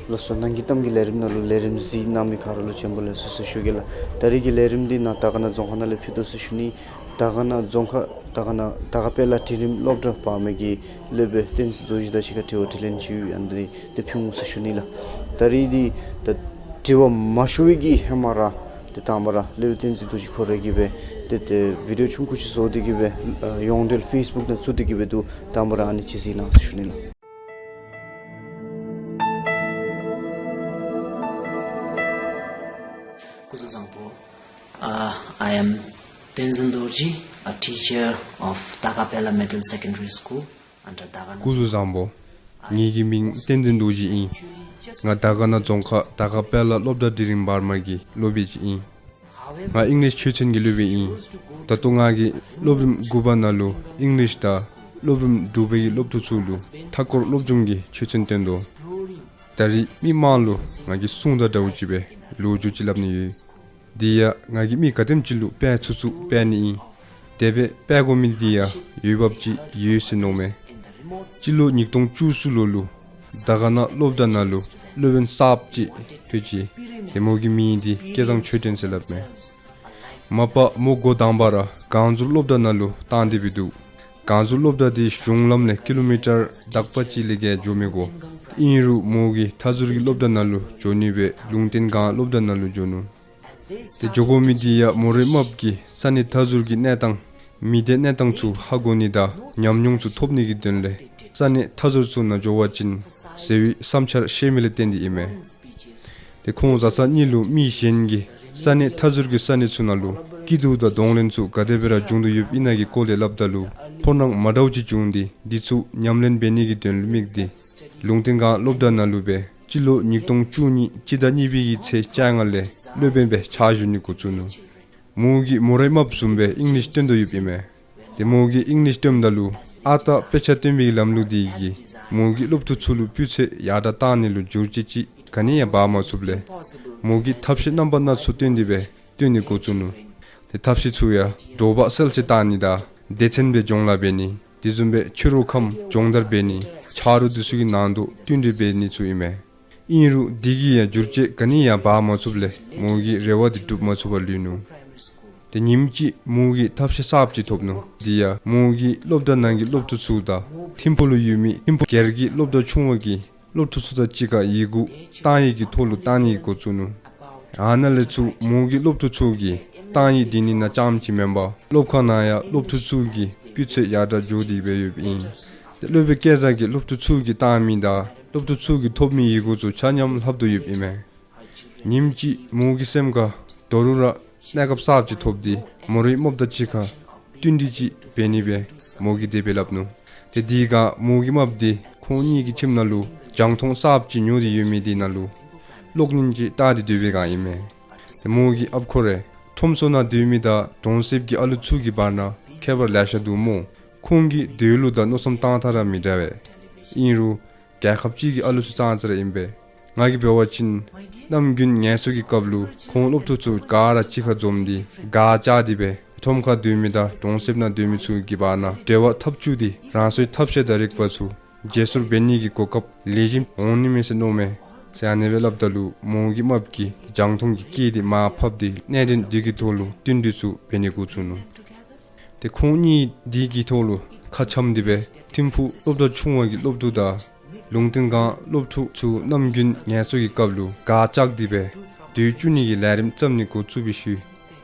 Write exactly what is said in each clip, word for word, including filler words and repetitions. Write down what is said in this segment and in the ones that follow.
ལགས་སོ། ནང་གི་གཏམ་གྱི་ལས་རིམ་ནང་ལུ་ལས་རིམ་གཟིགས་གནང་མི་ག་ར་ལུ་བྱོན་པ་ལེགས་སོ་ཟེར་ཞུ་གེ་ལགས། ད་རིས་ཀྱི་ལས་རིམ་འདི་ནཱ་དར་དཀར་ན་རྫོང་ཁག་ནང་ལས་ཕུལ་དོ་ཟེར་ཞུ་ནི། དར་དཀར་ན་རྫོང་ཁག་དར་དཀར་ན་དར་དཀར་དཔལ་ལ་དྲི་རིམ་སློབ་གྲྭ་བར་མའི་གི་སློབ་དཔོན་བསྟན་འཛིན་རྡོ་རྗེ་དང་གཅིག་ཁར་དྲི་བ་དྲིས་ལན་ཅིག་ཡོད། ཨ་ནི་འདི་ཕུལ་འོང་ཟེར་ཞུ་ནི་ལགས། ད་རིས་འདི་ད་དྲི་བ་མ་ཞུ་བའི་གི་ཧེ་མ་ར་ཏེ་དང་པ་ར་སློབ་དཔོན་བསྟན་འཛིན་རྡོ་རྗེ་ཁོ་ར་གིས་སྦེ་ཏེ་ཏེ་བི་ཌིའོ་ཆུང་ཀུ་ཅིག་བཟོ་སྟེ་གིས་སྦེ་ཨ་ཡོངས་འབྲེལ་ཕེསི་བུཀ་ནང་བཙུགས་ཏེ་གིས་སྦེ་འདུག། དང་པ་ར་ཨ་ནི་ཅིག་གཟིགས་གནང་ཟེར་ཞུ་ནི་ལགས། སྐུ་གཟུགས་བཟང་པོ། Uh, I am Tenzin Dorji, a teacher of Taka Pela Middle Secondary School under Dagana. སྐུ་གཟུགས་བཟང་པོ། ངེའི་གི་མིང་བསྟན་འཛིན་རྡོ་རྗེ་ཨིན། ང་དར་དཀར་ན་རྫོང་ཁག་དར་དཀར་དཔལ་ལ་སློབ་གྲྭ་དྲི་རིམ་བར་མ་གི་སློབ་དཔོན་ཅིག་ཨིན། ང་ཨིང་ལིཤ་ཆོས་ཚན་གྱི་སློབ་དཔོན་ཨིན། ད་ལྟོ་ང་གིས་སློབ་རིམ་དགུ་པ་ནང་ལུ་ཨིང་ལིཤ་དང་སློབ་རིམ་དྲུག་པའི་གི་སློབ་ཕྲུག་ཚུ་ལུ་མཐའ་འཁོར་སློབ་སྦྱོང་གི་ཆོས་ཚན་སྟོན་དོ། ད་རིས་མི་མང་ལུ་ང་གི་སྲུང་དང་འདྲཝ་ཅིག་སྦེ་ལོ་རྒྱུས་ཅིག་སླབ་ནི་ཡོད། དེ་ཡང་ང་གིས་མི་ག་དེམ་ཅིག་ལུ་དཔེ་ཚུགས་ཚུགས་དཔེ་ནི་ཨིན། དེ་སྦེ་དཔེ་དགོ་མི་དེ་ཡང་འོས་འབབ་ཅིག་ཡོད་ཟེར་མནོཝ་མས། སྤྱི་ལོ་ཉིས་སྟོང་བཅུ་གསུམ་ལོ་ལུ་དར་དཀར་ན་སློབ་གྲྭ་ནང་ལུ་སློབ་དཔོན་གསརཔ་ཅིག་ལྷོད་ཅི། ཏེ་མོ་གི་མིང་འདི་སྐལ་བཟང་ཆོས་སྒྲོན་ཟེར་སླབ་མས། མ་པ་མོ་འགོ་དང་པ་ར་གངས་ཟུར་སློབ་གྲྭ་ནང་ལུ་བཏང་སྟེ་སྦེ་འདུག། གངས་ཟུར་སློབ་གྲྭ་འདི་གཞུང་ལམ་ལས་ཀི་ལོ་མི་ཊར་དག་པ་ཅིག་ལས་བརྒལ་འགྱོ་མི་དགོ། ཨིན་རུང་མོ་གིས་མཐའ་ཟུར་གྱི་སློབ་གྲྭ་ནང་ལུ་འགྱོ་ནི་སྦེ་ལུང་བསྟན་སྒང་སློབ་གྲྭ་ནང་ལུ་འགྱོ་ནུག། ཏེ་འགྱོ་དགོ་མི་དེ་ཡང་མོ་རའི་རྨགཔ་གིས་ས་གནས་མཐའ་ཟུར་གྱི་གནས་སྟངས་མི་སྡེ་གནས་སྟངས་ཚུ་ཧ་གོ་ནི་དང་ཉམས་མྱོང་ཚུ་ཐོབ་ནི་གི་དོན་ལས་ས་གནས་མཐའ་ཟུར་ཚུ་ནང་འགྱོ་བ་ཅིན་ཟེར་བའི་བསམ་འཆར་བཤད་མི་ལས་བརྟེན་ཏེ་ཨིན་མས། ཏེ་ཁོང་བཟའ་ཚང་གཉིས་ལུ་མི་གཞན་གྱིས་ས་གནས་མཐའ་ཟུར་གྱི་ས་གནས་ཚུ་ནང་ལུ་སྐྱིད་སྡུག་དང་གདོང་ལེན་ཚུ་ག་དེ་སྦེ་ར་འབྱུང་དོ་ཡོདཔ་ཨིན་ན་གི་སྐོར་ལས་སླབ་ད་ལུ་ཕོ་ཉ་མ་འདྲཝ་ཅིག་བྱུང་སྟེ་འདི་ཚུ་ཉམས་ལེན་འབད་ནི་གི་དོན་ལུ་དམིགས་ཏེ་ལུང་བསྟན་སྒང་སློབ་གྲྭ་ནང་ལུ་སྦེ་སྤྱི་ལོ་ཉིས་སྟོང་བཅུ་གཉིས་སྤྱི་ཟླ་གཉིས་པའི་གི་ཚེས་བཅོ་ལྔ་ལས་སློབ་དཔོན་སྦེ་ཕྱག་ཞུ་ནི་འགོ་བཙུགས་ནུག། མོ་གིས་མོ་རའི་རྨགཔ་བཟུམ་སྦེ་ཨིང་ལིཤ་སྟོན་དོ་ཡོདཔ་ཨིན་མས། ཏེ་མོ་གིས་ཨིང་ལིཤ་སྟོནམ་ད་ལུ་ཨ་རྟག་དཔེ་ཆ་སྟོན་པའི་ལམ་ལུགས་འདི་གིས་མོ་གིས་སློབ་ཕྲུག་ཚུ་ལུ་སྤུས་ཚད་ཡར་དྲག་བཏང་ནི་ལུ་འགྱུར་བཅོས་ཅིག་ག་ནི་ཡང་འབག་མ་ཚུགསཔ་ལས་མོ་གིས་ཐབས་ཤེས་རྣམ་པ་སྣ་ཚོགས་བཏོན་ཏེ་སྦེ་སྟོན་ནི་འགོ་བཙུགས་ནུག། ཏེ་ཐབས་ཤེས་ཚུ་ཡང་དྲོ་པ་གསལ་བྱེད་བཏང་ནི་དང་སྡེ་ཚན་སྦེ་སྦྱོང་ལཱ་འབད་ནི་དེ་བཟུམ་སྦེ་ཕྱི་རུ་ཁམས་སྦྱོང་བརྡར་འབད་ནི་ཆ་རོགས་འདི་ཚུ་གི་ནང་དོག་བསྟུན་གྲོས་འབད་ནི་ཚུ་ཨིན་མས། ཨིན་རུང་འདི་གིས་ཡང་འགྱུར་བཅོས་ག་ནི་ཡང་འབག་མ་ཚུགསཔ་ལས་མོ་གིས་རེ་བ་འདི་འགྲུབ་མ་ཚུགས་པར་ལུས་ནུག། ཏེ་ཉིནམ་ཅིག་མོ་གིས་ཐབས་ཤེས་གསརཔ་ཅིག་ཐོབ་ནུག། དེ་ཡང་མོ་གིས་སློབ་གྲྭ་ནང་གི་སློབ་ཕྲུག་ཚུ་དང་ཐིམ་ཕུག་ལུ་ཡོད་མི་ཐིམ་ཕུག་སྒེར་གྱི་སློབ་གྲྭ་ཆུང་བ་གི་སློབ་ཕྲུག་ཚུ་དང་གཅིག་ཁར་ཡི་གུ་གཏང་ཡིག་གི་ཐོག་ལུ་བཏང་ནི་འགོ་བཙུགས་ནུག། ཨ་ནཱ་ལས་ཚུར་མོ་གིས་སློབ་ཕྲུག་ཚུ་གིས་གཏང་ཡིག་འབྲི་ནི་ནང་རྐྱངམ་ཅིག་མེན་པར་སློབ་ཁང་ནང་ཡང་སློབ་ཕྲུག་ཚུ་གི་སྤུས་ཚད་ཡར་དྲག་འགྱོ་སྟེ་སྦེ་ཡོདཔ་ཨིན། ཏེ་སློབ་དཔོན་སྐལ་བཟང་གིས་སློབ་ཕྲུག་ཚུ་གིས་བཏང་མི་དང་སློབ་ཕྲུག་ཚུ་གིས་ཐོབ་མི་ཡི་གུ་ཚུ་ཆ་མཉམ་ལྷབ་དོ་ཡོདཔ་ཨིན་མས། ཉིནམ་ཅིག་མོ་གི་སེམས་ཁར་དོ་རུང་ར་གནས་སྐབས་གསརཔ་ཅིག་ཐོབ་སྟེ་མོ་རའི་རྨགཔ་དང་གཅིག་ཁར་བསྟུན་གྲོས་ཅིག་འབད་ནི་སྦེ་མོ་གིས་དེ་སྦེ་སླབ་ནུག། ཏེ་དེའི་སྒང་མོ་གི་རྨགཔ་འདི་ཁོང་གཉིས་ཀྱི་ཁྱིམ་ནང་ལུ་རྒྱང་མཐོང་གསརཔ་ཅིག་ཉོ་སྟེ་ཡོད་མི་དེ་ནང་ལུ་གློག་བརྙན་ཅིག་བལྟ་སྟེ་སྡོད་པའི་སྒང་ཨིན་མས། ཏེ་མོ་གི་ཨཔ་ཁོ་ར་ཁྲོམ་སོ་ནང་སྡོད་མི་དང་གྲོང་གསེབ་ཀྱི་ཨ་ལུ་ཚུ་གི་བར་ན་ཁྱད་པར་ལེ་ཤ་འདུག་སྨོ། ཁོང་གི་སྡོད་ལུགས་དང་མནོ་བསམ་བཏང་ཐངས་ར་མི་འདྲ་བས། ཨིན་རུང་རྒྱལ་ཁབ་ཅིག་གི་ཨ་ལུ་ཚུ་ཙང་ཙ་ར་ཨིན་པས། ང་གིས་འབད་བ་ཅིན་ནམ་རྒྱུན་ངལ་གསོ་གི་སྐབས་ལུ་ཁོང་སློབ་ཕྲུག་ཚུ་ག་ར་གཅིག་ཁར་འཛོམས་ཏེ་སྒར་བཅར་ཏེ་སྦེ་ཁྲོམ་ཁར་སྡོད་མི་དང་གྲོང་གསེབ་ནང་སྡོད་མི་ཚུ་གི་བར་ན་འབྲེལ་བ་འཐབ་བྱུས་ཏེ་རང་སོའི་ཐབས་ཤེས་དང་རིག་པ་ཚུ་བརྗེ་སོར་འབད་ནི་གི་གོ་སྐབས་ལེགས་ཤོམ་འོང་ནི་མས་ཟེར་མནོཝ་མས་ཟེར་ཨ་ནེ་སྦེ་སླབ་ད་ལུ་མོ་གི་རྨགཔ་གིས་རྒྱང་མཐོང་གི་སྐད་འདི་མར་ཕབ་སྟེ་གནད་དོན་འདི་གི་ཐོག་ལུ་བསྟུན་གྲོས་ཚུ་འབད་ནི་འགོ་བཙུགས་ནུག། ཏེ་ཁོང་གཉིས་འདི་གི་ཐོག་ལུ་ཁ་འཆམ་སྟེ་སྦེ་ཐིམ་ཕུག་སློབ་གྲྭ་ཆུང་བ་གི་སློབ་ཕྲུག་དང་ལུང་བསྟན་སྒང་སློབ་ཕྲུག་ཚུ་ནམ་རྒྱུན་ངལ་གསོ་གི་སྐབས་ལུ་སྒར་བཅར་ཏེ་སྦེ་སྡོད་བཅུག་ནི་གི་ལས་རིམ་བརྩམ་ནི་འགོ་བཙུགས་པའི་ཤུལ་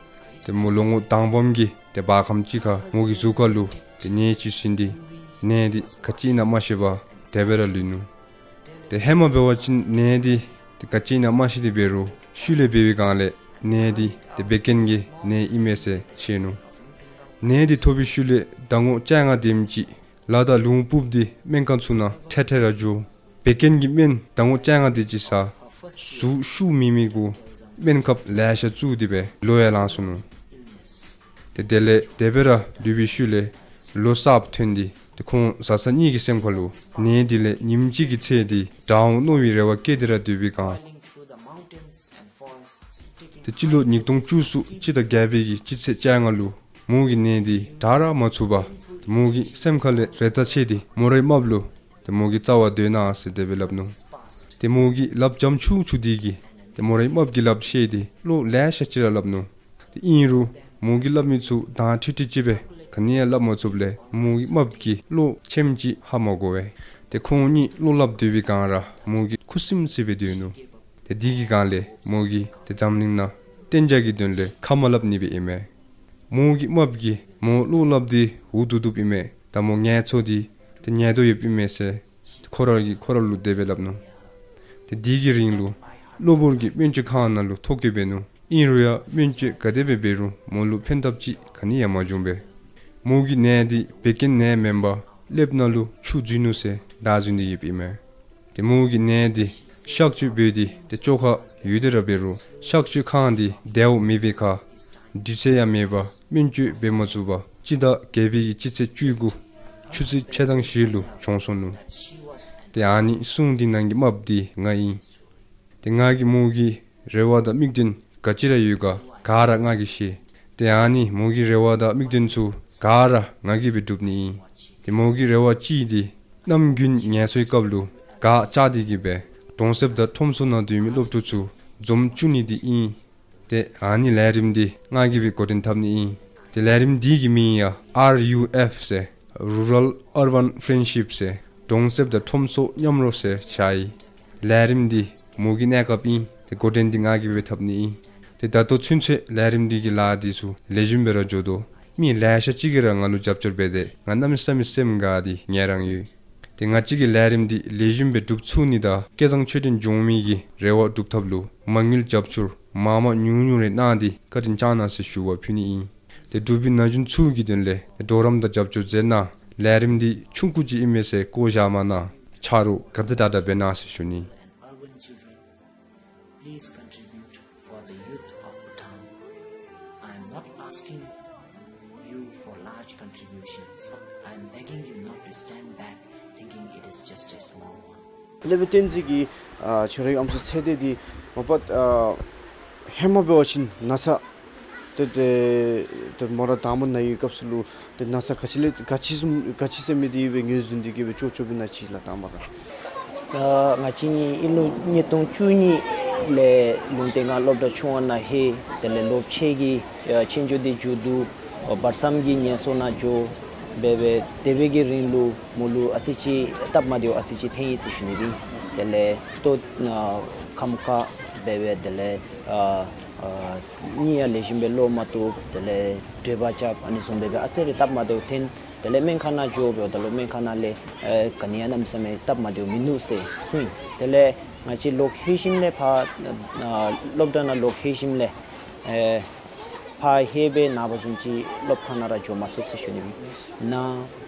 ཏེ་མོ་ལོ་ངོ་དང་པམ་གིས་ཏེ་བར་ཁམས་ཅིག་ཁར་མོ་གི་གཟུགས་ཁར་ལུ་ཏེ་ནད་ཅིག་ཟིན་ཏེ་ནད་འདི་ག་ཅི་ཨིན་ན་མ་ཤེས་པར་དེ་སྦེ་ར་ལུས་ནུག། ཏེ་ཧེ་མ་འབད་བ་ཅིན་ནད་འདི་ཏེ་ག་ཅི་ཨིན་ན་མ་ཤེས་ཏེ་འབད་རུང་ཤུལ་ལས་འབད་བའི་སྒང་ལས་ནད་འདི་ཏེ་བད་ཀན་གྱི་ནད་ཨིན་མས་ཟེར་ཤེས་ནུག། ནད་འདི་ཐོབ་པའི་ཤུལ་ལས་ཟླ་ངོ་བཅོ་ལྔ་དེམ་ཅིག་ལ་དང་ལུང་ཕུབ་སྟེ་སྨན་ཁང་ཚུ་ནང་ཐེངས་ཐེངས་ར་འགྱོ། བད་ཀན་གྱི་སྨན་ཟླ་ངོ་བཅོ་ལྔ་དེ་ཅིག་ཟ། གཟུགས་ཤུགས་མེད་མི་གུ་སྨན་ཁབ་ལེ་ཤ་བཙུགས་ཏེ་སྦེ་ལོ་ཡང་ལང་སོ་ནུག། ཏེ་དེ་ལས་དེ་སྦེ་ར་ལུས་པའི་ཤུལ་ལས་ལོ་གསརཔ་ཐོན་ཏེ་ཏེ་ཁོང་བཟའ་ཚང་གཉིས་ཀྱི་སེམས་ཁར་ལུ་ནད་འདི་ལས་ཉིནམ་གཅིག་གི་ཚེ་འདི་དྲག་འོང་མནོ་བའི་རེ་བ་བསྐྱེད་དེ་ར་སྡོད་པའི་སྒང་ཏེ་སྤྱི་ལོ་ཉིས་སྟོང་བཅུ་གསུམ་སྤྱི་ཟླ་བརྒྱད་པའི་གི་སྤྱི་ཚེས་བཅོ་ལྔ་ལུ་མོ་གི་ནད་འདི་དྲག་ར་མ་ཚུགས་པར་ཏེ་མོ་གི་སེམས་ཁ་ལས་རེ་ཐག་ཆད་དེ་མོ་རའི་རྨགཔ་ལུ་ཏེ་མོ་གི་རྩ་བར་སྡོད་གནང་ཟེར་དེ་སྦེ་སླབ་ནུག། ཏེ་མོ་གི་ལགཔ་འཇམ་ཆུ་ཆུ་འདི་གིས་ཏེ་མོ་རའི་རྨགཔ་གི་ལགཔ་བཤེད་དེ་བློ་ལེ་ཤ་ཅིག་ར་སླབ་ནུག། ཏེ་ཨིན་རུང་མོ་གིས་སླབ་མི་ཚུ་དྭངས་ཁྲིག་ཁྲི་ཅིག་སྦེ་ག་ནི་ཡང་སླབ་མ་ཚུགསཔ་ལས་མོ་གི་རྨགཔ་གིས་བློ་ཆེམ་ཅིག་ཧ་མ་གོ་བས། ཏེ་ཁོང་གཉིས་བློ་སླབ་སྡོད་པའི་སྒང་ར་མོ་གིས་ཁུ་སིམ་སི་སྦེ་སྡོད་ནུག། ཏེ་དེ་གི་སྒང་ལས་མོ་གིས་ཏེ་འཛམ་གླིང་ནང་གཏན་འཇགས་ཀྱི་དོན་ལས་ཁ་མ་སླབ་ནི་སྦེ་ཨིན་མས། མོ་གི་རྨགཔ་གིས་མོ་བློ་སླབ་སྟེ་འུ་སྡུག་སྡུགཔ་ཨིན་མས། ད་མོ་ངལ་འཚོ་སྟེ་ཏེ་ཉལ་དོ་ཡོདཔ་ཨིན་མས་ཟེར་ཁོ་ར་གིས་ཁོ་ར་ལུ་དེ་སྦེ་སླབ་ནུག། ཏེ་དེ་གི་རིང་ལུ་གློ་བུར་གྱི་སྨན་བཅོས་ཁང་ནང་ལུ་ཐོ་བཀོད་འབད་ནུག། ཨིན་རུང་ཡང་སྨན་བཅོས་ག་དེ་སྦེ་འབད་རུང་མོ་ལུ་ཕན་ཐབས་ཅིག་ག་ནི་ཡང་མ་བྱུང་པས། མོ་གི་ནད་འདི་བད་ཀན་ནད་མེན་པར་ཀླདཔ་ནང་ལུ་ཆུ་འཛུལ་ནུག་ཟེར་བརྡ་བཟུང་སྟེ་ཡོདཔ་ཨིན་མས། ཏེ་མོ་གི་ནད་འདི་གཤག་བཅོས་འབད་དེ་ཏེ་བཅོ་ཁ་ཡོད་དེ་ར་འབད་རུང་གཤག་བཅོས་ཁང་འདི་བདེཝ་མེད་པའི་ཁར་དུས་ཚོད་ཡང་མེད་པར་སྨན་བཅོས་འབད་མ་ཚུགས་པར་སྤྱི་ཟླ་བརྒྱད་པའི་གི་སྤྱི་ཚེས་བཅུ་དགུ་ཆུ་ཚོད་ཕྱེད་དང་བཞི་ལུ་གྱོངས་སོང་ནུག། ཏེ་ཨ་ནི་སྲུང་འདི་ནང་གི་རྨགཔ་འདི་ང་ཨིན། ཏེ་ང་གིས་མོ་གི་རེ་བ་དང་དམིགས་དོན་ག་ཅི་ར་ཡོད་ག་ག་ར་ང་གིས་ཤེས། ཏེ་ཨ་ནི་མོ་གི་རེ་བ་དང་དམིགས་དོན་ཚུ་ག་ར་ང་གིས་སྦེ་སྒྲུབ་ནི་ཨིན། ཏེ་མོ་གི་རེ་བ་གཅིག་འདི་གནམ་དགུན་ངལ་གསོའི་སྐབས་ལུ་གཱ་བཅག་སྟེ་གི་སྦེ་གྲོང་གསེབ་དང་ཁྲོམ་སོ་ནང་སྡོད་མི་སློབ་ཕྲུག་ཚུ་འཛོམས་བཅུག་ནི་འདི་ཨིན། ཏེ་ཨ་ནི་ལས་རིམ་འདི་ང་གིས་སྦེ་འགོ་འདྲེན་འཐབ་ནི་ཨིན། ཏེ་ལས་རིམ་འདི་གི་མིང་ཡང་ཨར་ཡུ་ཨེཕ་ཟེར་Rural Urban Friendship ཟེར་གྲོང་གསེབ་དང་ཁྲོམ་སོ་མཉམ་རོགས་ཟེར་བྱ་ཡི། ལས་རིམ་འདི་མོ་གི་གནས་སྐབས་ཨིན། ཏེ་འགོ་འདྲེན་འདི་ང་གིས་སྦེ་འཐབ་ནི་ཨིན། ཏེ་ད་ལྟོ་ཚུན་ཚོད་ལས་རིམ་འདི་གི་ལཱ་འདི་ཚུ་ལེགས་ཤོམ་སྦེ་ར་འགྱོ་དོ། མི་ལེ་ཤ་ཅིག་གིས་ར་ང་ལུ་རྒྱབ་སྐྱོར་འབད་དེ་ང་གནམ་མེད་ས་མེད་སེམས་དགའ་སྟེ་ཉལ་ར་ཡོད། ཏེ་ང་བཅས་ཀྱིས་ལས་རིམ་འདི་ལེགས་ཤོམ་སྦེ་སྒྲུབ་ཚུགས་ནི་དང་སྐལ་བཟང་ཆོས་སྒྲོན་འབྱུང་མི་གི་རེ་བ་སྒྲུབ་ཐབས་ལུ་མ་དངུལ་རྒྱབ་སྐྱོར་མང་མང་ཉུང་ཉུང་རེ་གནང་སྟེ་བཀའ་དྲིན་བསྐྱང་གནང་ཟེར་ཞུ་བ་ཕུལ་ནི་ཨིན། ཏེ་འབྲུག་པའི་ན་གཞོན་ཚུ་གི་དོན་ལས་གྲོགས་རམ་དང་རྒྱབ་སྐྱོར་མཛད་གནང་། ལས་རིམ་འདི་ཆུང་ཀུ་ཅིག་ཨིན་མས་ཟེར་བཀོ་བཞག་མ་གནང་། ཆ་རོགས་ག་དེ་དྲག་དྲག་འབད་གནང་ཟེར་ཞུ་ནི། Urban children, please contribute for the youth of Bhutan. I am not asking you for large contributions. I am begging you not to stand back thinking it is just a small one. དེ་ལས་འབད་བརྟེན་ཅིག་གིས་ཨ་ཁྱོད་རའི་ཨམ་སྲུ་ཚེ་འདས་འདི་མ་པ་ཨ་ཧེ་མ་འབད་བ་ཅིན་ན་ཚ་ཏེ་ཏེ་ཏེ་མོ་ར་དང་པ་ན་ཡོད་སྐབས་སུ་ལུ་ཏེ་ན་ཚ་ག་ཅི་ལས་ག་ཅི་བཟུམ་ག་ཅི་ཟེར་མི་འདི་སྦེ་ངོས་བཟུང་སྟེ་གི་སྦེ་ཅོག་ཅོག་སྦེ་ན་ཅི་ལགས་དང་པ་ར། ད་ང་བཅས་ཨིན་རུང་ཉིས་སྟོང་བཅུ་གཉིས་ལས་ལུང་བསྟན་སྒང་སློབ་གྲྭ་ཆུང་བ་ནང་ལྷོད། དེ་ལས་སློབ་ཆེན་གྱི་ཨ་ཆོས་རྒྱུགས་འདི་མཇུག་བསྡུ། ཨ་བར་མཚམས་ཀྱི་ངལ་གསོ་ནང་འགྱོ། འབད་འབད་དེ་སྦེ་གི་རིང་ལུ་མོ་ལུ་ཨ་ཙི་ཅིག་སྟབས་མ་བདེཝ་ཨ་ཙི་ཅིག་ཐོན་ཡི་ཟེར་ཞུ་ནི་ཨིན། དེ་ལས་ལྟོ་ཨ་ཁམས་ཁ་འབད་འབད་དེ་ལས་ཨ་ཨ་གཉིད་ཡང་ལེགས་ཤོམ་སྦེ་ལོག་མ་བཏུབ། དེ་ལས་དྲོད་འབར་རྐྱབ། ཨ་ནི་བཟུམ་འབད་འབད་ཨ་ཙི་རེ་སྟབས་མ་བདེཝ་ཐོན། དེ་ལས་སྨན་ཁང་ནང་འགྱོ་འབདཝ་ད་ལུ་སྨན་ཁང་ནང་ལས་ཨེ་ག་ནི་ཡང་གནམ་མེད་ས་མེད་སྟབས་མ་བདེཝ་མིན་ནུག་ཟེར་གསུངས་ཡི། དེ་ལས་ང་བཅས་ལོག་ལྷོད་ཞིནམ་ལས་ཕར་ཨ་སློབ་གྲྭ་ནང་ལོག་ལྷོད་ཞིནམ་ལས་ཨེ་ཕར་ལྷོད་སྦེ་ན་བ་བཟུམ་ཅིག་སློབ་ཁང་ནང་ར་འགྱོ་མ་ཚུགས་ཟེར་ཞུ་ནི་ཨིན། ན་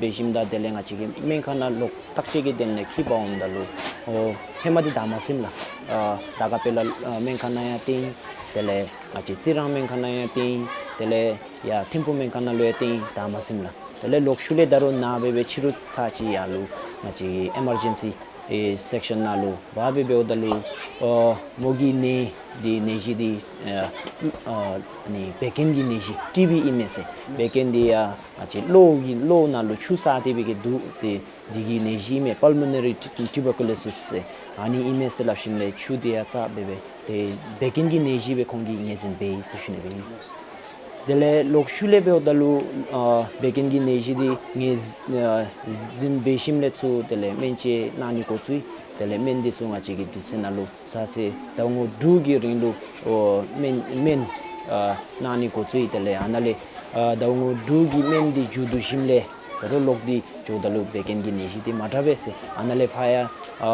འབད་ཞིནམ་ད་དེ་ལས་ང་བཅས་ཀྱིས་སྨན་ཁང་ནང་ལོག་བརྟག་དཔྱད་ཀྱི་དོན་ལས་འཁྱིད་པར་འོངམ་ད་ལུ་ཨོ་ཧེ་མ་འདི་དྲག་མ་ཟུན་ལགས། ཨ་དར་དཀར་དཔལ་ལ་ཨ་སྨན་ཁང་ནང་ཡང་བསྟན། དེ་ལས་ང་བཅས་རྩི་རང་སྨན་ཁང་ནང་ཡང་བསྟན། དེ་ལས་ཡར་ཐིམ་ཕུག་སྨན་ཁང་ནང་ལུ་ཡང་བསྟན། དྲག་མ་ཟུན་ལགས། དེ་ལས་ལོག་ཤུལ་ལས་ད་རུང་ན་འབད་འབད་ཕྱི་རུ་ཚར་ཅིག་ཡར་ལུ་ང་བཅས་ཀྱི་ཨི་མར་ཇེན་སི་ཨེ་སེཀ་ཤཱན་ནང་ལུ་འབད་འབད་འབདཝ་ད་ལུ་ཨོ་མོ་གི་ནད་འདི་ནད་གཞི་འདི་ཨ་ཨ་ནི་བད་ཀན་གྱི་ནད་གཞི་ཊི་བི་ཨིན་མས་ཟེར། བད་ཀན་འདི་ཡང་ང་བཅས་གློ་གི་གློ་ནང་ལུ་ཆུ་བསགས་ཏེ་འབད་གི་འདུག། ཏེ་འདི་གི་ནད་གཞི་ཨིན་མས། པཱལ་མོ་ནེ་རི་ཊུ་བར་ཀུ་ལོ་སིས་ཟེར་ཨ་ནི་ཨིན་མས་ཟེར་སླབ་ཞིནམ་ལས་ཆུ་འདི་ཡང་བསགས་འབད་འབད་ཏེ་བད་ཀན་གྱི་ནད་གཞི་སྦེ་ཁོང་གིས་ངོས་འཛིན་འབད་ཡི་ཟེར་ཞུ་ནི་སྦེ་ཨིན། དེ་ལས་ལོག་ཤུལ་ལས་འབདཝ་ད་ལུ་ཨ་བད་ཀན་གྱི་ནད་གཞི་འདི་ངོས་ཨ་འཛིན་འབད་ཞིནམ་ལས་ཚུར་དེ་ལས་སྨན་བཅོས་གནང་ནི་འགོ་བཙུགས་ཡི། དེ་ལས་སྨན་འདི་ཚུ་ང་བཅས་ཀྱིས་དུས་ཚོད་ནང་ལུ་ཟ་ཟེར་ཟླཝ་ངོ་དྲུག་གི་རིང་ལུ་ཨོ་སྨན་སྨན་ཨ་གནང་ནི་འགོ་བཙུགས་ཡི། དེ་ལས་ཨ་ནཱ་ལས་ཨ་ཟླཝ་ངོ་དྲུག་གི་སྨན་འདི་མཇུག་བསྡུ་ཞིནམ་ལས་ད་རུང་ལོག་སྟེ་འགྱོཝ་ད་ལུ་བད་ཀན་གྱི་ནད་གཞི་འདི་མ་དྲག་པས་ཟེར། ཨ་ནཱ་ལས་ཕར་ཡང་ཨ་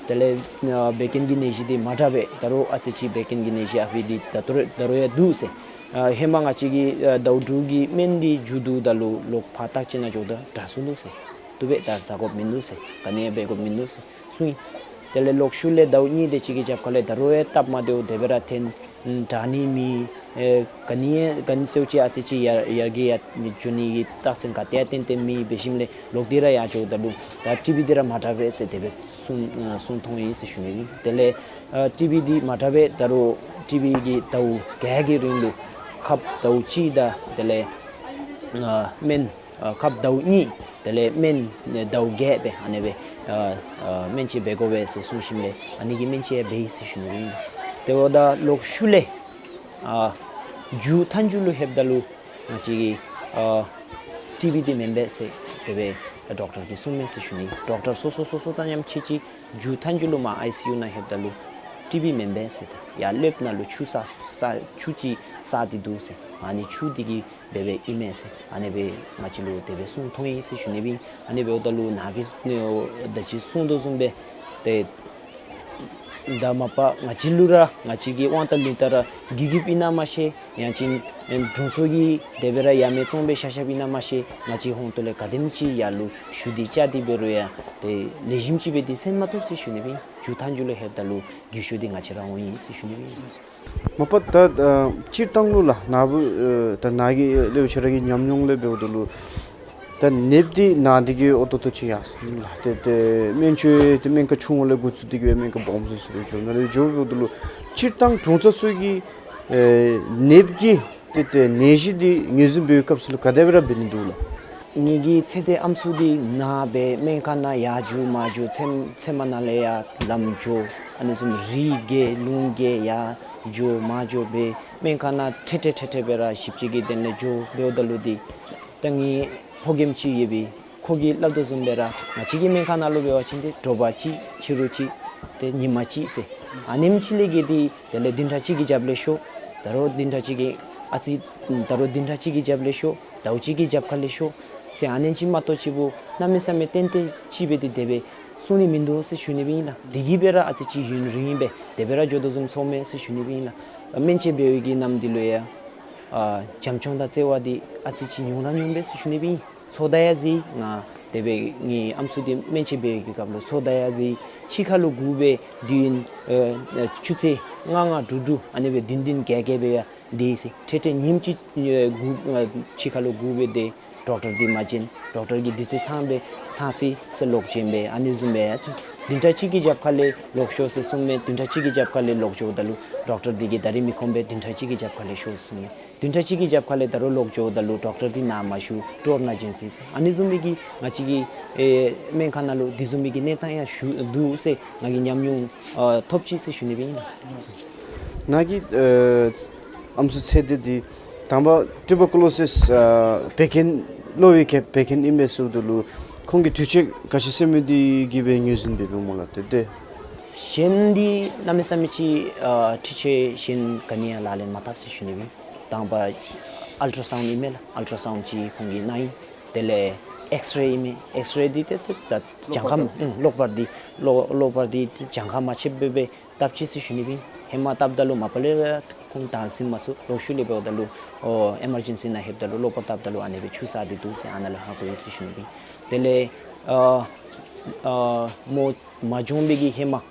དེ་ལས་ཨ་བད་ཀན་གྱི་ནད་གཞི་འདི་མ་དྲག་པས། ད་རུང་ཨ་ཙི་ཅིག་བད་ཀན་གྱི་ནད་གཞི་ཨ་ཕི་འདི་ད་ད་རུང་ད་རུང་ཡང་འདུག་ཟེར། ཨ་ཧེ་མ་ང་བཅས་ཀྱིས་ཨ་ཟླཝ་དྲུག་གི་སྨན་འདི་མཇུག་བསྡུཝ་ད་ལུ་ལོག་ཕར་བརྟག་དཔྱད་ནང་འགྱོཝ་ད་དྲག་སོང་ནུག་ཟེར། བཏུབ་པས། ད་ཟ་དགོཔ་མིན་འདུག་ཟེར། ག་ནི་ཡང་འབད་དགོཔ་མིན་འདུག་ཟེར་གསུངས་ཡི། དེ་ལས་ལོག་ཤུལ་ལས་ཟླཝ་གཉིས་དེ་ཅིག་གི་རྒྱབ་ཁ་ལས་ད་རུང་ཡང་སྟབས་མ་བདེཝ་དེ་སྦེ་ར་ཐོན། ཨམ་དྲག་ནི་མེད། ཨེ་ག་ནི་ཡང་ག་ནི་ཟེར་བ་ཅིན་ཨ་ཙི་ཅིག་ཡར་ཡར་རྒྱས་ཡར་འགྱོ་ནི་གི་རྟགས་མཚན་ག་ཏེ་ཡང་ཏན་ཏན་མེད། འབད་ཞིནམ་ལས་ལོག་སྟེ་ར་ཡར་འགྱོཝ་ད་ལུ་ད་ཊི་བི་འདི་ར་མ་དྲག་པས་ཟེར་དེ་སྦེ་གསུངས་ཨ་གསུངས་ཐོན་ཡི་ཟེར་ཞུ་ནི་ཨིན། དེ་ལས་ཨ་ཊི་བི་འདི་མ་དྲག་པས། ད་རུང་ཊི་བི་གི་ཟླཝ་བརྒྱད་ཀྱི་རིང་ལུ་ཁབ་ཟླཝ་གཅིག་དང་དེ་ལས་ཨ་སྨན་ ཨ་ཁབ་ཟླཝ་གཉིས་དེ་ལས་སྨན་ཟླཝ་བརྒྱད་སྦེ་ཨ་ནེ་སྦེ་ཨ་ཨ་སྨན་བཅོས་འབད་དགོ་པས་ཟེར་གསུངས་ཞིནམ་ལས་ཨ་ནི་གི་སྨན་བཅོས་འབད་ཡི་ཟེར་ཞུ་ནི་ཨིན། དེ་འབདཝ་ད་ལོག་ཤུལ་ལས་ཨ་མཇུག་མཐའ་མཇུག་ལུ་ལྷོདཔ་ད་ལུ་ང་བཅས་ཀྱི་ཨ་ཊི་བི་འདི་མེན་པས་ཟེར་དེ་སྦེ་ཌོག་ཊར་གྱིས་གསུངས་མས་ཟེར་ཞུ་ནི། ཌོག་ཊར་སོ་སོ་སོ་སོ་དང་མཉམ་ཕྱད་ཅིག་མཇུག་མཐའ་མཇུག་ལུ་མར་ཨའི་སི་ཡུ་ནང་ལྷོདཔ་ད་ལུ་ཊི་བི་མེན་པས་ཟེར། ཡར་ལེབ་ནང་ལུ་ཆུ་བསགས་བསགས་ཆུ་ཅིག་བསགས་ཏེ་འདུག་ཟེར། ཨ་ནི་ཆུ་འདི་གིས་འབད་འབདཝ་ཨིན་མས་ཟེར། ཨ་ནེ་སྦེ་ང་བཅས་ལུ་དེ་སྦེ་གསུངས་ཐོན་ཡི་ཟེར་ཞུ་ནི་ཨིན། ཨ་ནེ་འབདཝ་ད་ལུ་ནཱ་གིས་ཨ་ད་ཅི་གསུངས་དོ་བཟུམ་སྦེ་ཏེ་ད་མ་པ་ང་བཅས་ལུ་ར་ང་བཅས་ཀྱི་དབང་ཐང་ལུ་ད་ར་བསྒྱུར་བསྒྱུརཝ་ཨིན་ན་མ་ཤེས། ཡང་ཅིན་ཨེ་དྲུང་འཚོ་གིས་དེ་སྦེ་ར་ཡ་མེད་བཙོང་སྦེ་བཞག་བཞགཔ་ཨིན་ན་མ་ཤེས། ང་བཅས་ཧོང་ཏོ་ལས་ག་དེམ་ཅིག་ཡར་ལུ་ཞུ་སྟེ་བཅར་ཏེ་འབད་རུང་ཡང་ཏེ་ལེགས་ཤོམ་ཅིག་སྦེ་འདི་སེལ་མ་ཐོབ་ཟེར་ཞུ་ནི་ཨིན། མཇུག་མཐའ་མཇུག་ལུ་ལྷོདཔ་ད་ལུ་འགྱུར་བཤགས་འདི་ང་བཅས་ར་འོང་ཡི་ཟེར་ཞུ་ནི་ཨིན། མ་པ་ད་ཨ་སྤྱིར་བཏང་ལུ་ལགས་ནཱ་བུ་ཨེ་ད་ནཱ་གི་ལེའུ་ཁྱོད་ར་གི་ཉམས་མྱོང་ལས་འབདཝ་ད་ལུ་ད་ནདཔ་འདི་ནཱ་འདི་གིས་འོ་ཏོག་ཏོ་ཅིག་ཡར་སོང་ལགས། ཏེ་ཏེ་སྨན་བཅོས་འདི་སྨན་ཁང་ཆུང་ཀུ་ལས་འགོ་བཙུགས་ཏེ་གིས་སྦེ་སྨན་ཁང་སྦོམ་ཚུ་ཚུ་ལུ་འགྱོ། ནཱ་ལས་འགྱོཝ་ད་ལུ་སྤྱིར་བཏང་དྲུང་འཚོ་ཚུ་གིས་ཨེ་ནདཔ་གི་ཏེ་ཏེ་ནད་གཞི་འདི་ངོས་འཛིན་འབད་བའི་སྐབས་སུ་ལུ་ག་དེ་སྦེ་ར་འབད་ནི་འདུག་ལགས། ངེ་གི་ཚེ་འདས་ཨམ་སྲུ་འདི་ནཱ་སྦེ་སྨན་ཁང་ནང་ཡར་འགྱོ་མར་འགྱོ་ཚེ་ཚེར་མ་ནང་ལས་ཡར་ལམ་འགྱོ། ཨ་ནི་བཟུམ་རི་བརྒལ་ལུང་བརྒལ་ཡར་འགྱོ་མར་འགྱོ་སྦེ་སྨན་ཁང་ནང་ཁྲེ་ཁྲེ་ཁྲེ་ཁྲེ་སྦེ་ར་ཞིབ་དཔྱད་ཀྱི་དོན་ལས་འགྱོ་འབདཝ་ད་ལུ་འདི་ད་ངེའི་ཕོ་རྒནམ་ཅིག་ཡོད་པའི་ཁོ་གིས་སླབ་དོ་བཟུམ་སྦེ་ར་ང་བཅས་ཀྱི་སྨན་ཁང་ནང་ལུ་འབད་བ་ཅིན་ཏེ་དྲོ་པ་གཅིག་ཕྱི་རུ་གཅིག་ཏེ་ཉིན་མ་གཅིག་ཟེར། ཨ་ནེམ་ཅིག་ལས་བརྒལ་ཏེ་དེ་ལས་བདུན་ཕྲག་གཅིག་གི་རྒྱབ་ལས་ཤོག། ད་རུང་བདུན་ཕྲག་གཅིག་གི་ཨ་ཙི་ད་རུང་བདུན་ཕྲག་གཅིག་གི་རྒྱབ་ལས་ཤོག། ཟླཝ་གཅིག་གི་རྒྱབ་ཁ་ལས་ཤོག་ཟེར་ཨ་ནེམ་ཅིག་མ་གཏོགས་ཅིག་པོ་གནམ་མེད་ས་མེད་ཏན་ཏན་ཅིག་སྦེ་འདི་དེ་སྦེ་གསུང་ནི་མིན་འདུག་ཟེར་ཞུ་ནི་སྦེ་ཨིན་ལགས། དེ་གིས་སྦེ་ར་ཨ་ཙི་ཅིག་ཡུན་རིང་སྦེ་དེ་སྦེ་ར་འགྱོ་དོ་བཟུམ་ཚོརཝ་མས་ཟེར་ཞུ་ནི་སྦེ་ཨིན་ལགས། སྨན་བཅོས་འབད་བའི་གི་ནམ་འདི་ལུ་ཡང་ཨ་བྱམས་སྐྱོང་དང་བརྩེ་བ་འདི་ཨ་ཙི་ཅིག་ཉུང་ར་ཉུངམ་སྦེ་ཟེར་ཞུ་ནི་སྦེ་ཨིན། ཚོགས་བརྡ་ཡང་བཟི། ང་དེ་སྦེ་ངེའི་ཨམ་སྲུ་འདི་སྨན་བཅོས་འབད་བའི་གི་སྐབས་ལུ་ཚོགས་བརྡ་ཡང་བཟི། ཕྱི་ཁ་ལུ་སྒུག་སྦེ་བདུན་ཨེ་ཨེ་ཆུ་ཚོད་ལྔ་ལྔ་དྲུག་དྲུག་ཨ་ནི་སྦེ་བདུན་བདུན་བརྒྱད་བརྒྱད་སྦེ་ཡང་སྡོད་ཡི་ཟེར། ཁྲེ་ཁྲེ་ཉིནམ་གཅིག་ཨེ་སྒུག་ཨེ་ཕྱི་ཁ་ལུ་སྒུག་སྦེ་སྡོད། ཌོག་ཊར་འདི་མ་བྱོན། ཌོག་ཊར་གྱིས་དུས་ཚོད་ཚང་སྦེ་ཚང་སོ་ཡི་ཟེར་ལོག་བྱོན་སྦེ་ཨ་ནི་བཟུམ་སྦེ་ཡང་བདུན་ཕྲག་གཅིག་གི་རྒྱབ་ཁ་ལས་ལོག་ཤོག་ཟེར་གསུངམ་མས། བདུན་ཕྲག་གཅིག་གི་རྒྱབ་ཁ་ལས་ལོག་འགྱོཝ་ད་ལུ་ཌོག་ཊར་འདི་གིས་ད་རིས་མི་ཁོམ་པས་བདུན་ཕྲག་གཅིག་གི་རྒྱབ་ཁ་ལས་ཤོག་ཟེར་གསུངམ་མས། བདུན་ཕྲག་གཅིག་གི་རྒྱབ་ཁ་ལས་ད་རུང་ལོག་འགྱོཝ་ད་ལུ་ཌོག་ཊར་འདི་ནཱ་མ་བཞུགས། ཊུར་ནང་བྱོན་སོ་ཡི་ཟེར། ཨ་ནི་བཟུམ་མའི་གི་ང་བཅས་ཀྱི་ཨེ་སྨན་ཁང་ནང་ལུ་འདི་བཟུམ་མའི་གི་གནས་སྟངས་ཡང་ཞུ་འདུག་ཟེར་ང་གིས་ཉམས་མྱོང་ཨ་ཐོབ་ཅི་ཟེར་ཞུ་ནི་སྦེ་ཨིན་ལགས། ནཱ་གི་ཨེ་ཨམ་སྲུ་ཚེ་འདས་འདི་དང་པ་ཊུ་བར་ཀུ་ལོ་སིས་ཨ་བད་ཀན་གློ་བའི་གི་བད་ཀན་ཨིན་པས་ཟེརཝ་ད་ལུ་ཁོང་གི་འཕྲུལ་ཆས་ག་ཅི་ཟེར་མི་འདི་གིས་སྦེ་ངོས་འཛིན་འབད་འབདཝ་སྨོ་ལགས། ཏེ་ཏེ་གཞན་འདི་གནམ་མེད་ས་མེད་ཅིག་ཨ་འཕྲུལ་ཆས་གཞན་ག་ནི་ཡང་ལག་ལེན་མ་འཐབ་ཟེར་ཞུ་ནི་སྦེ་ཨིན། དང་པ་ཨལ་ཊ་ར་སའུནཌ་ཨིན་མས་ལགས། ཨལ་ཊ་ར་སའུནཌ་ཅིག་ཁོང་གིས་གནང་ཡི། དེ་ལས་ཨེགསི་རེ་ཨིན་མས། ཨེགསི་རེ་འདི་ཏེ་ཏེ་ད་གྱངས་ཁ་མ་ཨུམ་གློག་པར་འདི་གློག་གློག་པར་འདི་གྱངས་ཁ་མ་ཆདཔ་སྦེ་སྦེ་བཏབ་ཅི་ཟེར་ཞུ་ནི་སྦེ་ཨིན། ཧེ་མ་བཏབ་ད་ལུ་མ་པ་ལས་ར་ཁོང་བདའ་ཟུན་མ་ཚུགས། ལོག་ཤུལ་ལས་འབདཝ་ད་ལུ་ཨོ་ཨེ་མར་ཇེན་སི་ནང་ལྷོདཔ་ད་ལུ་གློག་པར་བཏབ་ད་ལུ་ཨ་ནི་སྦེ་ཆུ་བསགས་ཏེ་འདུག་ཟེར་ཨ་ནཱ་ལས་ཧ་གོ་ཡི་ཟེར་ཞུ་ནི་སྦེ་ཨིན། དེ་ལས་ཨ་ཨ་མོ་མ་བྱོན་པའི་གི་ཧེ་མ་ཨ་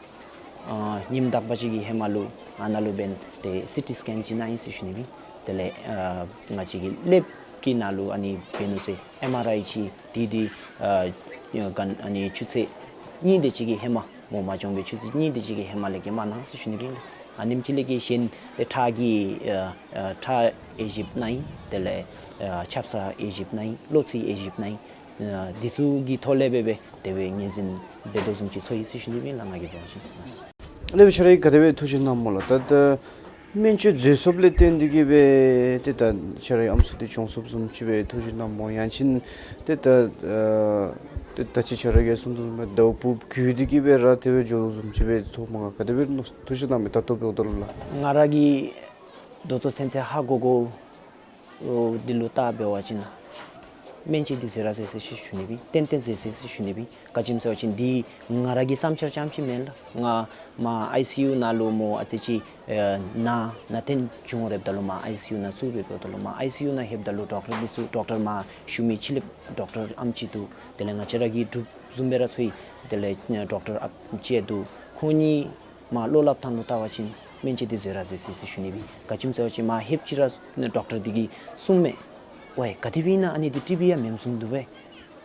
ཉིནམ་དག་པ་ཅིག་གི་ཧེ་མ་ལུ་ཨ་ནཱ་ལུ་འབདན་ཏེ་སི་ཊི་སི་ཀེན་ཅིག་གནང་ཡི་ཟེར་ཞུ་ནི་སྦེ་ཨིན། དེ་ལས་ཨ་ང་བཅས་ཀྱི་ཀླདཔ་ཀྱི་ནང་ལུ་ཨ་ནི་འབད་ནུག་ཟེར་ཨེམ་ཨར་ཨའི་ཅིག་དེ་འདི་ཨ་ག་ཨ་ནི་ཆུ་ཚོད་གཉིས་དེ་ཅིག་གི་ཧེ་མ་མོ་མ་བྱོན་པའི་ཆུ་ཚོད་གཉིས་དེ་ཅིག་གི་ཧེ་མ་ལས་ཀྱི་མ་གནང་ཟེར་ཞུ་ནི་སྦེ་ཨིན། ཨ་ནེམ་ཅིག་ལས་ཀྱི་གཞན་ཏེ་ཁྲག་གི་ཨ་ཨ་ཁྲག་དབྱེ་ཞིབ་གནང་ཡི། དེ་ལས་ཨ་ཆབ་གསང་དབྱེ་ཞིབ་གནང་ཡི། གློ་ཚིལ་དབྱེ་ཞིབ་གནང་ཡི། ཨ་འདི་ཚུ་གི་ཐོག་ལས་སྦེ་སྦེ་དེ་སྦེ་ངོས་འཛིན་འབད་དོ་བཟུམ་ཅིག་ཚོར་ཡི་ཟེར་ཞུ་ནི་སྦེ་ཨིན་ལགས། ང་གིས་འབད་བ་ཅིན། ལགས་སྦེ་ཁྱོད་ར་གིས་ག་དེ་སྦེ་ཐུགས་བཞེད་གནངམ་སྨོ་ལགས། ད་ད་སྨན་བཅོས་མཛད་སོངམ་ལས་བརྟེན་ཏེ་གིས་སྦེ་ཏེ་ད་ཁྱོད་རའི་ཨམ་སྲུ་འདི་བྱོན་སོངམ་བཟུམ་ཅིག་སྦེ་ཐུགས་བཞེད་གནངམ་སྨོ། ཡང་ཅིན་ཏེ་ད་ཨ་ཏེ་ད་ཅི་ཁྱོད་ར་གིས་གསུངས་དོ་བཟུམ་སྦེ་ཟླཝ་བུ་བརྒྱུད་དེ་གིས་སྦེ་ར་དེ་སྦེ་འགྱོ་དོ་བཟུམ་ཅིག་སྦེ་ཚོརཝ་མས་ག། ག་དེ་སྦེ་ཐུགས་བཞེད་གནངམ་མས་ད་ལྟོ་འབདཝ་ད་ལུ་ལགས། ང་ར་གི་ད་ལྟོ་ཚུན་ཚོད་ཧ་གོ་གོཝ་འོ་འདི་ལུ་བལྟ་འབད་བ་ཅིན་སྨན་བཅོས་འདི་མཛད་ར་མཛད་ཟེར་ཞུ་ནི་སྦེ་ཨིན། ཏན་ཏན་མཛད་ཟེར་ཞུ་ནི་སྦེ་ཨིན། ག་ཅི་སྨོ་ཟེར་བ་ཅིན་འདི་ང་ར་གི་བསམ་འཆར་རྐྱངམ་ཅིག་མེན་ལགས། ང་མར་ཨའི་སི་ཡུ་ནང་ལུ་མོ་ཨ་ཙི་ཅིག་ཨེ་ན་ན་ཏན་བྱུང་རནམ་ད་ལུ་མར་ཨའི་སི་ཡུ་ནང་བཙུགས་སྦེ་འབདཝ་ད་ལུ་མར་ཨའི་སི་ཡུ་ནང་ལྷོདཔ་ད་ལུ་ཌོག་ཊར་འདི་ཚུ་ཌོག་ཊར་མར་བཞུགས་མི་ཕྱི་གླིངཔ་ཌོག་ཊར་ཨམ་ཅིག་འདུག། དེ་ལས་ང་བཅས་ར་གི་འབྲུགཔ་བཟུམ་སྦེ་ར་ཚུ་ཡོད། དེ་ལས་ཌོག་ཊར་ཨཔ་ཅིག་འདུག། ཁོང་གཉིས་མར་བློ་སླབ་ཐངས་ལུ་བལྟ་བ་ཅིན་སྨན་བཅོས་འདི་མཛད་ར་མཛད་ཟེར་ཞུ་ནི་སྦེ་ཨིན། ག་ཅི་སྨོ་ཟེར་བ་ཅིན་མར་ལྷོདཔ་ཅིག་ར་ཌོག་ཊར་འདི་གིས་གསུངམ་མས། ཝའི་ག་དེ་སྦེ་ཨིན་ན་ཨ་ནི་འདི་ཊི་བི་ཡང་མེནམ་བཟུམ་འདུག་པས།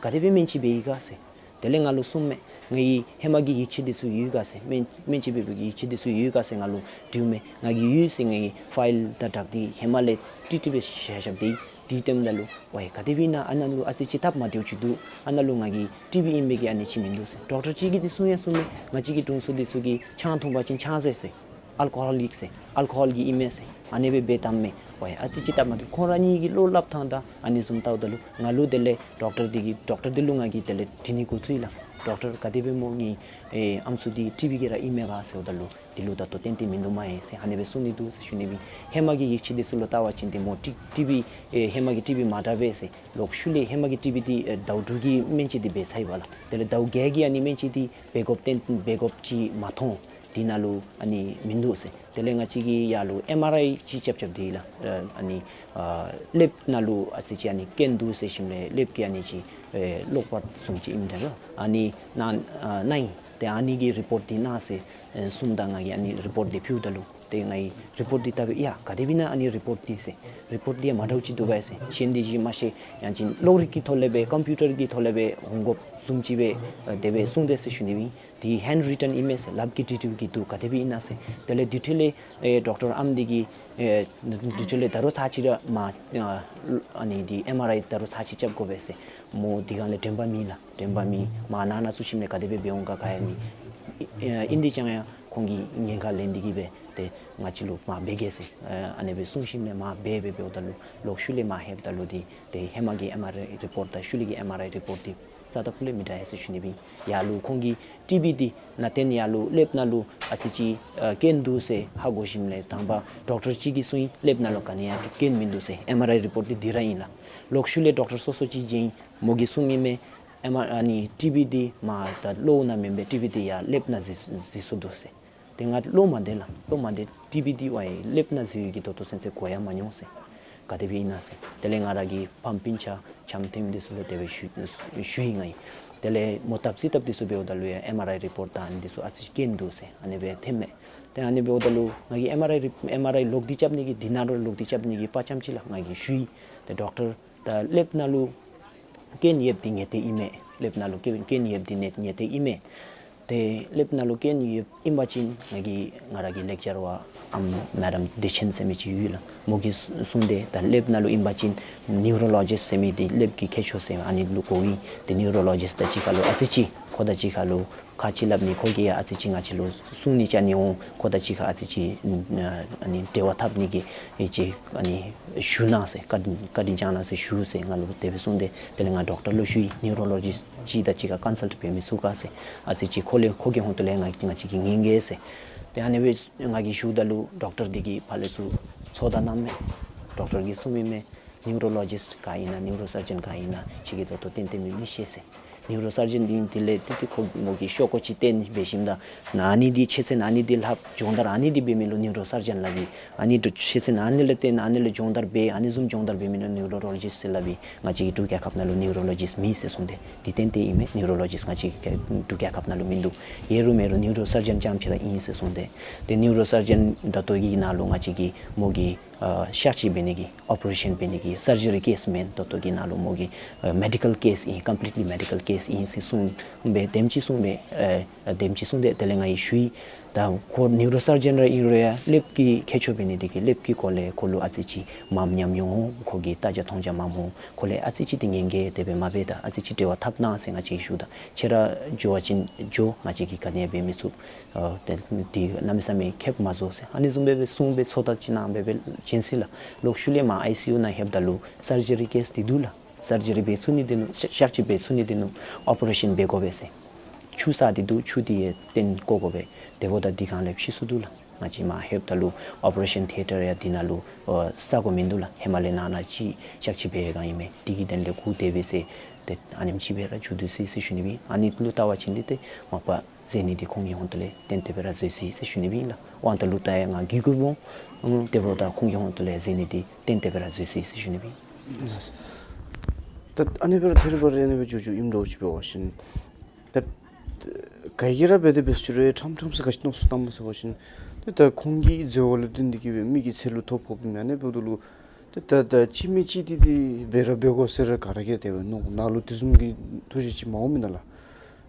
ག་དེ་སྦེ་སྨན་བཅོས་འབད་ཡི་ག་ཟེར། དེ་ལས་ང་ལུ་གསུངམ་མས། ངེའི་ཧེ་མ་གི་ཡིག་ཆ་འདི་ཚུ་ཡོད་ག་ཟེར། སྨན་སྨན་བཅོས་འབད་བའི་གི་ཡིག་ཆ་འདི་ཚུ་ཡོད་ག་ཟེར་ང་ལུ་དྲིཝ་མས། ང་གིས་ཡོད་ཟེར། ངེའི་ཕའིལ་དང་སྦྲགས་ཏེ་ཧེ་མ་ལས་བྲིས་བྲིས་སྦེ་བཞག་བཞགཔ་འདི་འདི་སྟོནམ་ད་ལུ་ཝའི་ག་དེ་སྦེ་ཨིན་ན། ཨ་ནཱ་ལུ་ཨ་ཙི་ཅིག་སྟབས་མ་བདེཝ་ཅིག་འདུག། ཨ་ནཱ་ལུ་ང་གི་ཊི་བི་ཨིན་པའི་གི་ཨ་ནི་ཅིག་མིན་འདུག་ཟེར། ཌོག་ཊར་ཅིག་གིས་འདི་གསུང་ཡང་གསུངམ་མས། ང་བཅས་ཀྱི་དྲུང་འཚོ་འདི་ཚུ་གིས་ཆང་འཐུང་པ་ཅིན་ཆང་ཟེར་ཟེར། ཨལ་ཀོ་ཧོལ་ཡིག་ཟེར། ཨལ་ཀོ་ཧོལ་གྱི་ཨིན་མས་ཟེར། ཨ་ནི་སྦེ་སྦེ་བཏངམ་མས། ཝའི་ཨ་ཙི་ཅིག་སྟབས་མ་བདེཝ། ཁོང་ར་གཉིས་ཀྱི་བློ་སླབ་ཐངས་དང་ཨ་ནི་བཟུམ་བལྟཝ་ད་ལུ་ང་ལུ་དེ་ལས་ཌོག་ཊར་འདི་གིས་ཌོག་ཊར་འདི་ལུ་ང་གིས་དེ་ལས་དྲི་ནི་འགོ་བཙུགས་ཡི་ལགས། ཌོག་ཊར་ག་དེ་སྦེ་མོ་ངེའི་ཨེ་ཨམ་སྲུ་འདི་ཊི་བི་གིས་ར་ཨིན་མས་ག་ཟེརཝ་ད་ལུ་འདི་ལུ་ད་ལྟོ་ཏན་ཏན་མིན་འདུག་མས་ཟེར་ཨ་ནི་སྦེ་གསུང་ནི་འདུག་ཟེར་ཞུ་ནི་སྦེ། ཧེ་མ་གི་ཡིག་ཆ་འདི་ཚུ་ལུ་བལྟ་བ་ཅིན་ཏེ་མོ་ཊི་ཊི་བི་ཨེ་ཧེ་མ་གི་ཊི་བི་མ་དྲག་པས་ཟེར། ལོག་ཤུལ་ལས་ཧེ་མ་གི་ཊི་བི་འདི་ཨེ་ཟླཝ་དྲུག་གི་སྨན་བཅོས་འདི་འབད་ཚར་ཡི་བ་ལགས། དེ་ལས་ཟླཝ་བརྒྱད་ཀྱི་ཨ་ནི་སྨན་བཅོས་འདི་འབད་དགོཔ་ཏན་འབད་དགོཔ་ཅིག་མ་མཐོང་། འདི་ནང་ལུ་ཨ་ནི་མིན་འདུག་ཟེར། དེ་ལས་ང་བཅས་ཀྱིས་ཡར་ལུ་ཨེམ་ཨར་ཨའི་ཅིག་རྐྱབ་རྐྱབ་སྟེ་ལགས། ཨ་ཨ་ནི་ཨ་ཀླདཔ་ནང་ལུ་ཨ་ཙི་ཅིག་ཨ་ནི་སྐྱོན་འདུག་ཟེར་ཞིནམ་ལས་ཀླདཔ་ཀྱི་ཨ་ནི་ཅིག་ཨེ་གློག་པར་བཟུམ་ཅིག་ཨིནམ་ད་ལུ་ཨ་ནི་ནཱ་ཨ་ནཱ་ཨིན། ཏེ་ཨ་ནི་གི་རི་པོརཊ་འདི་གནང་ཟེར་ཨེ་གསུངམ་ད་ང་གིས་ཨ་ནི་རི་པོརཊ་འདི་ཕུལཝ་ད་ལུ་ཏེ་ངེའི་རི་པོརཊ་འདི་བལྟ་སྦེ་ཡ་ག་དེ་སྦེ་ཨིན་ན་ཨ་ནི་རི་པོརཊ་འདི་ཟེར། རི་པོརཊ་འདི་ཡང་མ་འདྲཝ་ཅིག་འདུག་པས་ཟེར། གཞན་འདི་གཞི་མ་ཤེས་ཡང་ཅིན་གློག་རིག་གི་ཐོག་ལས་སྦེ་ཀམ་པིའུ་ཊར་གྱི་ཐོག་ལས་སྦེ་འོང་དགོཔ་བཟུམ་ཅིག་སྦེ་ཨེ་དེ་སྦེ་གསུངས་དེས་ཟེར་ཞུ་ནི་སྦེ་ཨིན། འདི་ཧེནཌ་རི་ཊན་ཨིན་མས་ཟེར། ལགཔ་གིས་བྲིས་བྲིསཝ་གི་འདུག། ག་དེ་སྦེ་ཨིན་ན་ཟེར། དེ་ལས་དེ་འཕྲོ་ལས་ཨེ་ཌོག་ཊར་ཨམ་འདི་གིས་ཨེ་དེ་འཕྲོ་ལས་ད་རུང་ཚར་གཅིག་ར་མར་ཨ་ཨ་ནི་འདི་ཨེམ་ཨར་ཨའི་ད་རུང་ཚར་གཅིག་རྐྱབ་དགོ་པས་ཟེར། མོ་དེ་སྒང་ལས་དྲན་པ་མེད་ལགས། དྲན་པ་མེད། མར་ནང་ན་ཚུད་ཞིནམ་ལས་ག་དེ་སྦེ་འབད་འོང་ག་ག་ཡང་མེད། ཨེ་ཨིན་དེ་ཅིག་ཡང་ཁོང་གིས་ཉེན་ཁ་ལེན་ཏེ་གིས་སྦེ་ཏེ་ང་བཅས་ལུ་མར་འབད་གེ་ཟེར་ཨ་ཨ་ནི་སྦེ་གསུངས་ཞིནམ་ལས་མར་འབད་འབད་འབདཝ་ད་ལུ་ལོག་ཤུལ་ལས་མར་ལྷོདཔ་ད་ལུ་འདི་ཏེ་ཧེ་མ་གི་ཨེམ་ཨར་ཨའི་རི་པོརཊ་དང་ཤུལ་ལས་ཀྱི་ཨེམ་ཨར་ཨའི་རི་པོརཊ་འདི་རྩ་དང་ཕུ་ལས་མི་འདྲ་ཡི་ཟེར་ཞུ་ནི་སྦེ་ཨིན། ཡར་ལུ་ཁོང་གིས་ཊི་བི་འདི་ནང་རྟེན་ཡར་ལུ་ཀླདཔ་ནང་ལུ་ཨ་ཙི་ཅིག་ཨ་སྐྱོན་འདུག་ཟེར་ཧ་གོ་ཞིནམ་ལས་དང་པ་ཌོག་ཊར་གཅིག་གིས་གསུངས་ཡི། ཀླདཔ་ནང་ལུ་ག་ནི་ཡང་སྐྱོན་མིན་འདུག་ཟེར། ཨེམ་ཨར་ཨའི་རི་པོརཊ་འདི་འདི་ར་ཨིན་ལགས། ལོག་ཤུལ་ལས་ཌོག་ཊར་སོ་སོ་ཅིག་བྱོན་ཡི། མོ་གིས་གསུངམ་ཨིན་མས། ཨེམ་ཨར་ཨ་ནི་ཊི་བི་འདི་མར་ད་གློ་བོ་ནང་མེན་པར་ཊི་བི་འདི་ཡར་ཀླདཔ་ནང་གཟིགས་གཟིགས་སོ་འདུག་ཟེར། ཏེ་ང་བློ་མ་བདེ་ལགས། བློ་མ་བདེ། ཊི་བི་འདི་ཝའི་ཀླདཔ་ནང་གཟིགས་ཡོད་ཀྱི་ད་ལྟོ་ཚུན་ཚོད་གོ་ཡང་མ་མྱོང་ཟེར། ག་དེ་སྦེ་ཨིན་ན་ཟེར། དེ་ལས་ང་ར་གི་ཕམ་སྤུན་ཆ་ཆམ་ཐེམ་འདི་ཚུ་ལུ་དེ་སྦེ་ཞུ་ཞུ་ཡི་ང་ཡི། དེ་ལས་མོ་བརྟག་དཔྱད་བརྟགཔ་འདི་ཚུ་འབདཝ་ད་ལུ་ཡང་ཨེམ་ཨར་ཨའི་རི་པོརཊ་དང་ཨ་ནི་འདི་ཚུ་ཨ་ཙི་སྐྱོན་འདུག་ཟེར་ཨ་ནི་སྦེ་ཐོནམ་མས། ཏེ་ཨ་ནི་འབདཝ་ད་ལུ་ང་གིས་ཨེམ་ཨར་ཨའི་རི་ཨེམ་ཨར་ཨའི་ལོག་སྟེ་རྐྱབ་ནི་གི་འདི་ནང་ལོག་སྟེ་རྐྱབ་ནི་གི་དཔའ་བཅམ་ཅིག་ལགས། ང་གིས་ཞུ་ཡི། ཏེ་ཌོག་ཊར་ད་ཀླདཔ་ནང་ལུ་སྐྱོན་ཡོདཔ་འདི་ངེས་གཏན་ཨིན་མས། ཀླདཔ་ནང་ལུ་སྐྱོན་སྐྱོན་ཡོདཔ་འདི་ངེས་ངེས་གཏན་ཨིན་མས། ཏེ་ཀླདཔ་ནང་ལུ་སྐྱོན་ཡོདཔ་ཨིན་པ་ཅིན་ང་གིས་ང་ར་གི་ལེག་ཅར་བ་ཨམ་མེ་ཌམ་བདེ་ཆེན་ཟེར་མི་ཅིག་ཡོད་ལགས། མོ་གིས་གསུངས་ཏེ་ད་ཀླདཔ་ནང་ལུ་ཨིན་པ་ཅིན་ནིའུ་རོ་ལོ་ཇིསཊ་ཟེར་མི་འདི་ཀླདཔ་གི་མཁས་མཆོག་ཟེར་ཨ་ནི་ལུ་གོ་ཡི། ཏེ་ནིའུ་རོ་ལོ་ཇིསཊ་དང་གཅིག་ཁར་ལུ་ཨ་ཙི་ཅིག་ཁོ་དང་གཅིག་ཁར་ལུ་ཁ་ཅིག་སླབ་ནི་ཁོ་གིས་ཡང་ཨ་ཙི་ཅིག་ང་བཅས་ལུ་གསུང་ནི་བཅའ་ནི་འོང་། ཁོ་དང་གཅིག་ཁར་ཨ་ཙི་ཅིག་ཨ་ནི་འབྲེལ་བ་འཐབ་ནི་གི་ཨེ་ཅིག་ཨ་ནི་ཞུ་གནང་ཟེར། བཀའ་བཀའ་དྲིན་བསྐྱང་གནང་ཟེར་ཞུ་ཟེར་ང་ལུ་དེ་སྦེ་གསུངས་ཏེ་དེ་ལས་ང་ཌོག་ཊར་ལུ་ཞུ་ཡི། ནིའུ་རོ་ལོ་ཇིསཊ་ཅིག་དང་གཅིག་ཁར་ཀོན་སལཊ་འབད་མི་ཚུགས་ག་ཟེར། ཨ་ཙི་ཅིག་ཁོ་ལས་ཁོ་གི་ཧོང་ཏོ་ལས་ང་ང་བཅས་ཀྱིས་ཉན་གེ་ཟེར། ཏེ་ཨ་ནི་སྦེ་ང་གིས་ཞུཝ་ད་ལུ་ཌོག་ཊར་འདི་གིས་ཕར་ལས་ཚུར་ཚོད་ལྟ་གནངམ་མས། ཌོག་ཊར་གྱིས་གསུངམ་ཨིན་མས། ནིའུ་རོ་ལོ་ཇིསཊ་ག་ཨིན་ན་ནིའུ་རོ་སར་ཇན་ག་ཨིན་ན་ཁྱོད་ཀྱིས་ད་ལྟོ་ཏན་ཏན་སྦེ་མི་ཤེས་ཟེར། ནིའུ་རོ་སར་ཇན་འདི་དེ་ལས་ཏེ་ཏེ་ཁོ་མོ་གིས་ཤོག་གུ་ཅིག་བསྟན་འབད་ཞིནམ་ད་ཨ་ནི་འདི་ཆེ་ཚད་ཨ་ནི་འདི་ལྷབ། སྦྱོང་བརྡར་ཨ་ནི་འདི་འབད་མི་ལུ་ནིའུ་རོ་སར་ཇན་སླབ་ཨིན། ཨ་ནི་འདི་ཆེ་ཚད་ཨ་ནི་ལས་བསྟན་ཨ་ནི་ལས་སྦྱོང་བརྡར་འབད་ཨ་ནི་བཟུམ་སྦྱོང་བརྡར་འབད་མི་ལུ་ནིའུ་རོ་ལོ་ཇིསཊ་ཟེར་སླབ་ཨིན། ང་བཅས་ཀྱི་འབྲུག་རྒྱལ་ཁབ་ནང་ལུ་ནིའུ་རོ་ལོ་ཇིསཊ་མེད་ཟེར་གསུངས་ཏེ། འདི་ཏན་ཏན་ཨིན་མས། ནིའུ་རོ་ལོ་ཇིསཊ་ང་བཅས་ཀྱི་འབྲུག་རྒྱལ་ཁབ་ནང་ལུ་མིན་འདུག། ཡོད་རུང་མེད་རུང་ནིའུ་རོ་སར་ཇན་རྐྱངམ་ཅིག་ར་ཨིན་ཟེར་གསུངས་ཏེ། ཏེ་ནིའུ་རོ་སར་ཇན་ད་ལྟོ་གི་ནང་ལུ་ང་བཅས་ཀྱིས་མོ་གི་ཨ་གཤག་བཅོས་འབད་ནི་གི་ཨོ་པ་རེ་ཤཱན་འབད་ནི་གི་སར་ཇི་རི་ཀེསི་མེན། ད་ལྟོ་གི་ནང་ལུ་མོ་གི་ཨ་མེ་ཌི་ཀལ་ཀེསི་ཨིན། ཀམ་པི་ལིཊ་ལི་མེ་ཌི་ཀལ་ཀེསི་ཨིན་ཟེར་གསུངས་སྦེ་དེམ་ཅིག་གསུངས་སྦེ་ཨ་དེམ་ཅིག་གསུངས་ཏེ་དེ་ལས་ང་གིས་ཞུ་ཡི། ད་ཁོ་ནིའུ་རོ་སར་ཇན་ར་ཨིན་རུང་ཡང་ཀླདཔ་གི་མཁས་མཆོག་འབད་ནི་འདི་གིས་ཀླདཔ་གི་སྐོར་ལས་ཁོ་ལུ་ཨ་ཙི་ཅིག་མངམ་ཉམས་མྱོང་འོང་། ཁོ་གི་ལྟ་རྒྱ་མཐོང་རྒྱ་མངམ་འོང་། ཁོ་ལས་ཨ་ཙི་ཅིག་འདི་ཉན་གེ། དེ་སྦེ་མ་འབད་ད་ཨ་ཙི་ཅིག་འབྲེལ་བ་འཐབ་གནང་ཟེར་ང་བཅས་ཞུཝ་ད་ཁྱོད་ར་འགྱོ་བ་ཅིན་འགྱོ། ང་བཅས་ཀྱིས་ག་ནི་ཡང་འབད་མི་ཚུགས། ཨ་དེ་འདི་གནམ་མེད་ས་མེད་ཁེབ་མ་བཟོ་ཟེར་ཨ་ནི་བཟུམ་སྦེ་སྦེ་གསུངས་སྦེ་ཚོད་ལྟ་ཅིག་གནང་སྦེ་སྦེ་བྱིན་ཅི་ལགས། ལོག་ཤུལ་ལས་མར་ཨའི་སི་ཡུ་ནང་ལྷོདཔ་ད་ལུ་སར་ཇི་རི་ཀེསི་འདི་འདུག་ལགས། སར་ཇི་རི་འབད་ཚུགས་ནི་འདི་ནུག། གཤག་གཤག་བཅོས་འབད་ཚུགས་ནི་འདི་ནུག། ཨོ་པ་རེ་ཤཱན་འབད་དགོ་པས་ཟེར། ཆུ་ས་འདི་འདུག། ཆུ་འདི་ཡང་བཏོན་བཀོ་དགོ་པས། དེ་འབདཝ་ད་འདི་སྒང་ལས་ཤི་སོང་འདུག་ལགས། ང་བཅས་མར་ལྷོདཔ་ད་ལུ་ཨོ་པ་རེ་ཤཱན་ཐི་ཡེ་ཊར་ཡང་འདི་ནང་ལུ་ཨ་ས་སྒོ་མིན་འདུག་ལགས། ཧེ་མ་ལས་ནང་ན་ཅིག་གཤག་བཅོས་འབད་བའི་སྒང་ཨིན་མས། འདི་གི་དོན་ལས་སྒུག་སྡོད་པས་ཟེར། ཏེ་ཨ་ནེམ་ཅིག་སྦེ་ར་བྱུང་འདུག་ཟེར་ཟེར་ཞུ་ནི་སྦེ་ཨིན། ཨ་ནི་ལུ་བལྟ་བ་ཅིན་འདི་ཏེ་མ་པ་ཟེར་ནི་འདི་ཁོང་གི་ཧོང་ཏོ་ལས་ཏན་ཏན་སྦེ་ར་འཛོལ་སོ་ཡི་ཟེར་ཞུ་ནི་སྦེ་ཨིན་ལགས། དབང་དུ་ལུ་བལྟ་ཡང་ང་གི་གུ་བོ་ཨུམ་དེ་འབདཝ་ད་ཁོང་གི་ཧོང་ཏོ་ལས་ཟེར་ནི་འདི་ཏན་ཏན་སྦེ་ར་འཛོལ་སོ་ཡི་ཟེར་ཞུ་ནི་སྦེ་ཨིན། ད་ཨ་ནི་སྦེ་ར་ཐད་རི་བ་རི་ཨ་ནི་སྦེ་འགྱོ་འགྱོཝ་ཨིནམ་འདྲཝ་ཅིག་འབད་བ་ཅིན་ད་ག་གིས་ར་འབད་དེ་འབད་ཚུགས་རུང་ཕྲང་ཕྲང་ས་ག་ཅི་མནོ་བསམ་བཏངམ་ཟེར་བ་ཅིན་ད་ད་ཁོང་གིས་འཛོལ་བ་ལུ་བརྟེན་ཏེ་གིས་སྦེ་མི་གི་ཚེ་ལུ་ཐོ་ཕོགཔ་ཨིན་མས། ཨ་ནི་འབདཝ་ད་ལུ་ད་ད་ད་ཅི་མི་ཅིག་འདི་འདི་འབད་ར་འབད་དགོ་ཟེར་ར་ག་ར་གིས་དེ་སྦེ་མནོ་ནང་ལུ་དེ་བཟུམ་གྱི་ཐུགས་བཞེད་ཅིག་མ་འོང་མེན་ན་ལགས།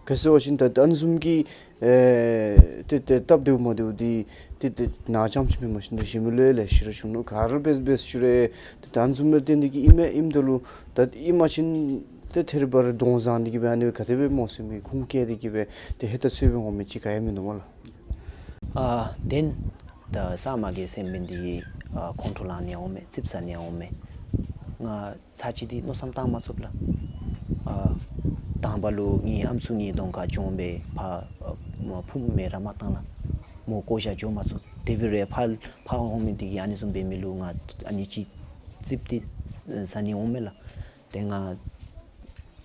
ག་ཅི་ཟེར་བ་ཅིན་ད་ཨ་ནི་བཟུམ་གྱི་ཨེ་ཏེ་ཏེ་སྟབས་བདེཝ་མ་བདེཝ་འདི་ཏེ་ཏེ་ནཱ་རྐྱངམ་ཅིག་མེན་པར་ཞིནམ་ད་གཞན་མི་ལུ་ཡང་ལེ་ཤ་ར་བྱུང་ནུག། ག་ར་འབད་འབད་ཞུ་རུང་ཏེ་ད་ཨ་ནི་བཟུམ་ལུ་བརྟེན་ཏེ་གིས་ཨིན་མས། ཨིནམ་ད་ལུ་ད་ཨིན་པ་ཅིན་ཏེ་ཐད་རི་བ་རི་གདོང་བཟང་འདི་གིས་སྦེ་ཨ་ནི་ག་དེ་སྦེ་སྨོ་ཟེར་མི་ཁུངས་བཀལ་ཏེ་གིས་སྦེ་ཏེ་ཧེ་ད་ཚོད་སྦེ་འོང་མི་ཅིག་ག་ཡང་མིན་འདུག་སྨོ་ལགས། ཨ་དེན་ད་ས་མ་གི་སེམས་པ་འདི་ཨ་ཁོང་ཁྲོ་ལང་ནི་འོང་མས། ཙིགཔ་ཟ་ནི་འོང་མས། ང་ཚར་ཅིག་འདི་མནོ་བསམ་བཏང་མ་ཚུགས་ལགས། ཨ་དང་པ་ལུ་ངེའི་ཨམ་སྲུ་ངེའི་གདོང་ཁར་བྱོན་སྦེ་ཕར་ཨ་ཕུངམ་སྦེ་ར་མ་བཏང་ལགས། མོ་བཀོ་བཞག་འགྱོ་མ་ཚུགས། དེ་འབད་རུང་ཕར་ཕར་འོང་མི་འདི་གིས་ཨ་ནི་བཟུམ་འབད་མི་ལུ་ང་ཨ་ནི་ཅིག་ཙིགཔ་འདི་ཟ་ནི་འོང་མས་ལགས། ཏེ་ང་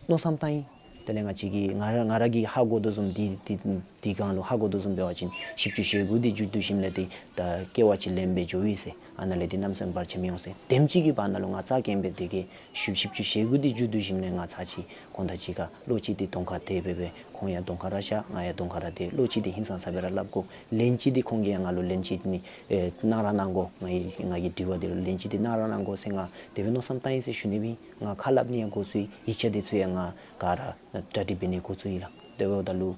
མནོ་བསམ་བཏང་ཡི། དེ་ལས་ང་བཅས་ཀྱིས་ང་ར་ང་ར་གིས་ཧ་གོ་དོ་བཟུམ་འདི་འདི་འདི་སྒང་ལུ་ཧ་གོ་དོ་བཟུམ་འབད་བ་ཅིན་བཞི་བཅུ་ཞེ་དགུ་འདི་མཇུག་བསྡུ་ཞིནམ་ལས་ཏེ་ད་སྐྱེ་བ་ཅིག་ལེན་སྦེ་འགྱོ་ཡི་ཟེར། ཨ་ནཱ་ལས་ཏེ་གནམ་མེད་ས་མེད་བར་ཆད་མི་འོང་ཟེར། དེམ་ཅིག་གི་བར་ན་ལུ་ང་རྩ་འགེངས་སྦེ་དེ་གི་བཞི་བཅུ་ཞེ་དགུ་འདི་མཇུག་བསྡུ་ཞིནམ་ལས་ང་ཚར་ཅིག་ཁོང་དང་གཅིག་ཁར་ལོག་ཅི་སྟེ་གདོང་ཁར་དེ་སྦེ་སྦེ་ཁོང་ཡང་གདོང་ཁར་ར་བཞག། ང་ཡང་གདོང་ཁར་ར་དེ་ལོག་ཅི་སྟེ་ཧིང་སངས་ས་སྦེ་ར་སླབ་དགོ། ལན་ཅིག་འདི་ཁོང་གིས་ཡང་ང་ལུ་ལན་ཅིག་ནི་ཨེ་གནང་ར་གནང་དགོ། ང་ཡི་ང་གི་དྲི་བ་འདི་ལུ་ལན་ཅིག་འདི་གནང་ར་གནང་དགོ་ཟེར་ང་དེ་སྦེ་མནོ་བསམ་བཏང་ཡི་ཟེར་ཞུ་ནི་སྦེ་ཨིན། ང་ཁ་སླབ་ནི་ཡང་འགོ་བཙུགས་ཡི། ཡིག་ཆ་འདི་ཚུ་ཡང་ང་ག་ར་གྲ་སྒྲིག་འབད་ནི་འགོ་བཙུགས་ཡི་ལགས། དེ་འབདཝ་ད་ལུ་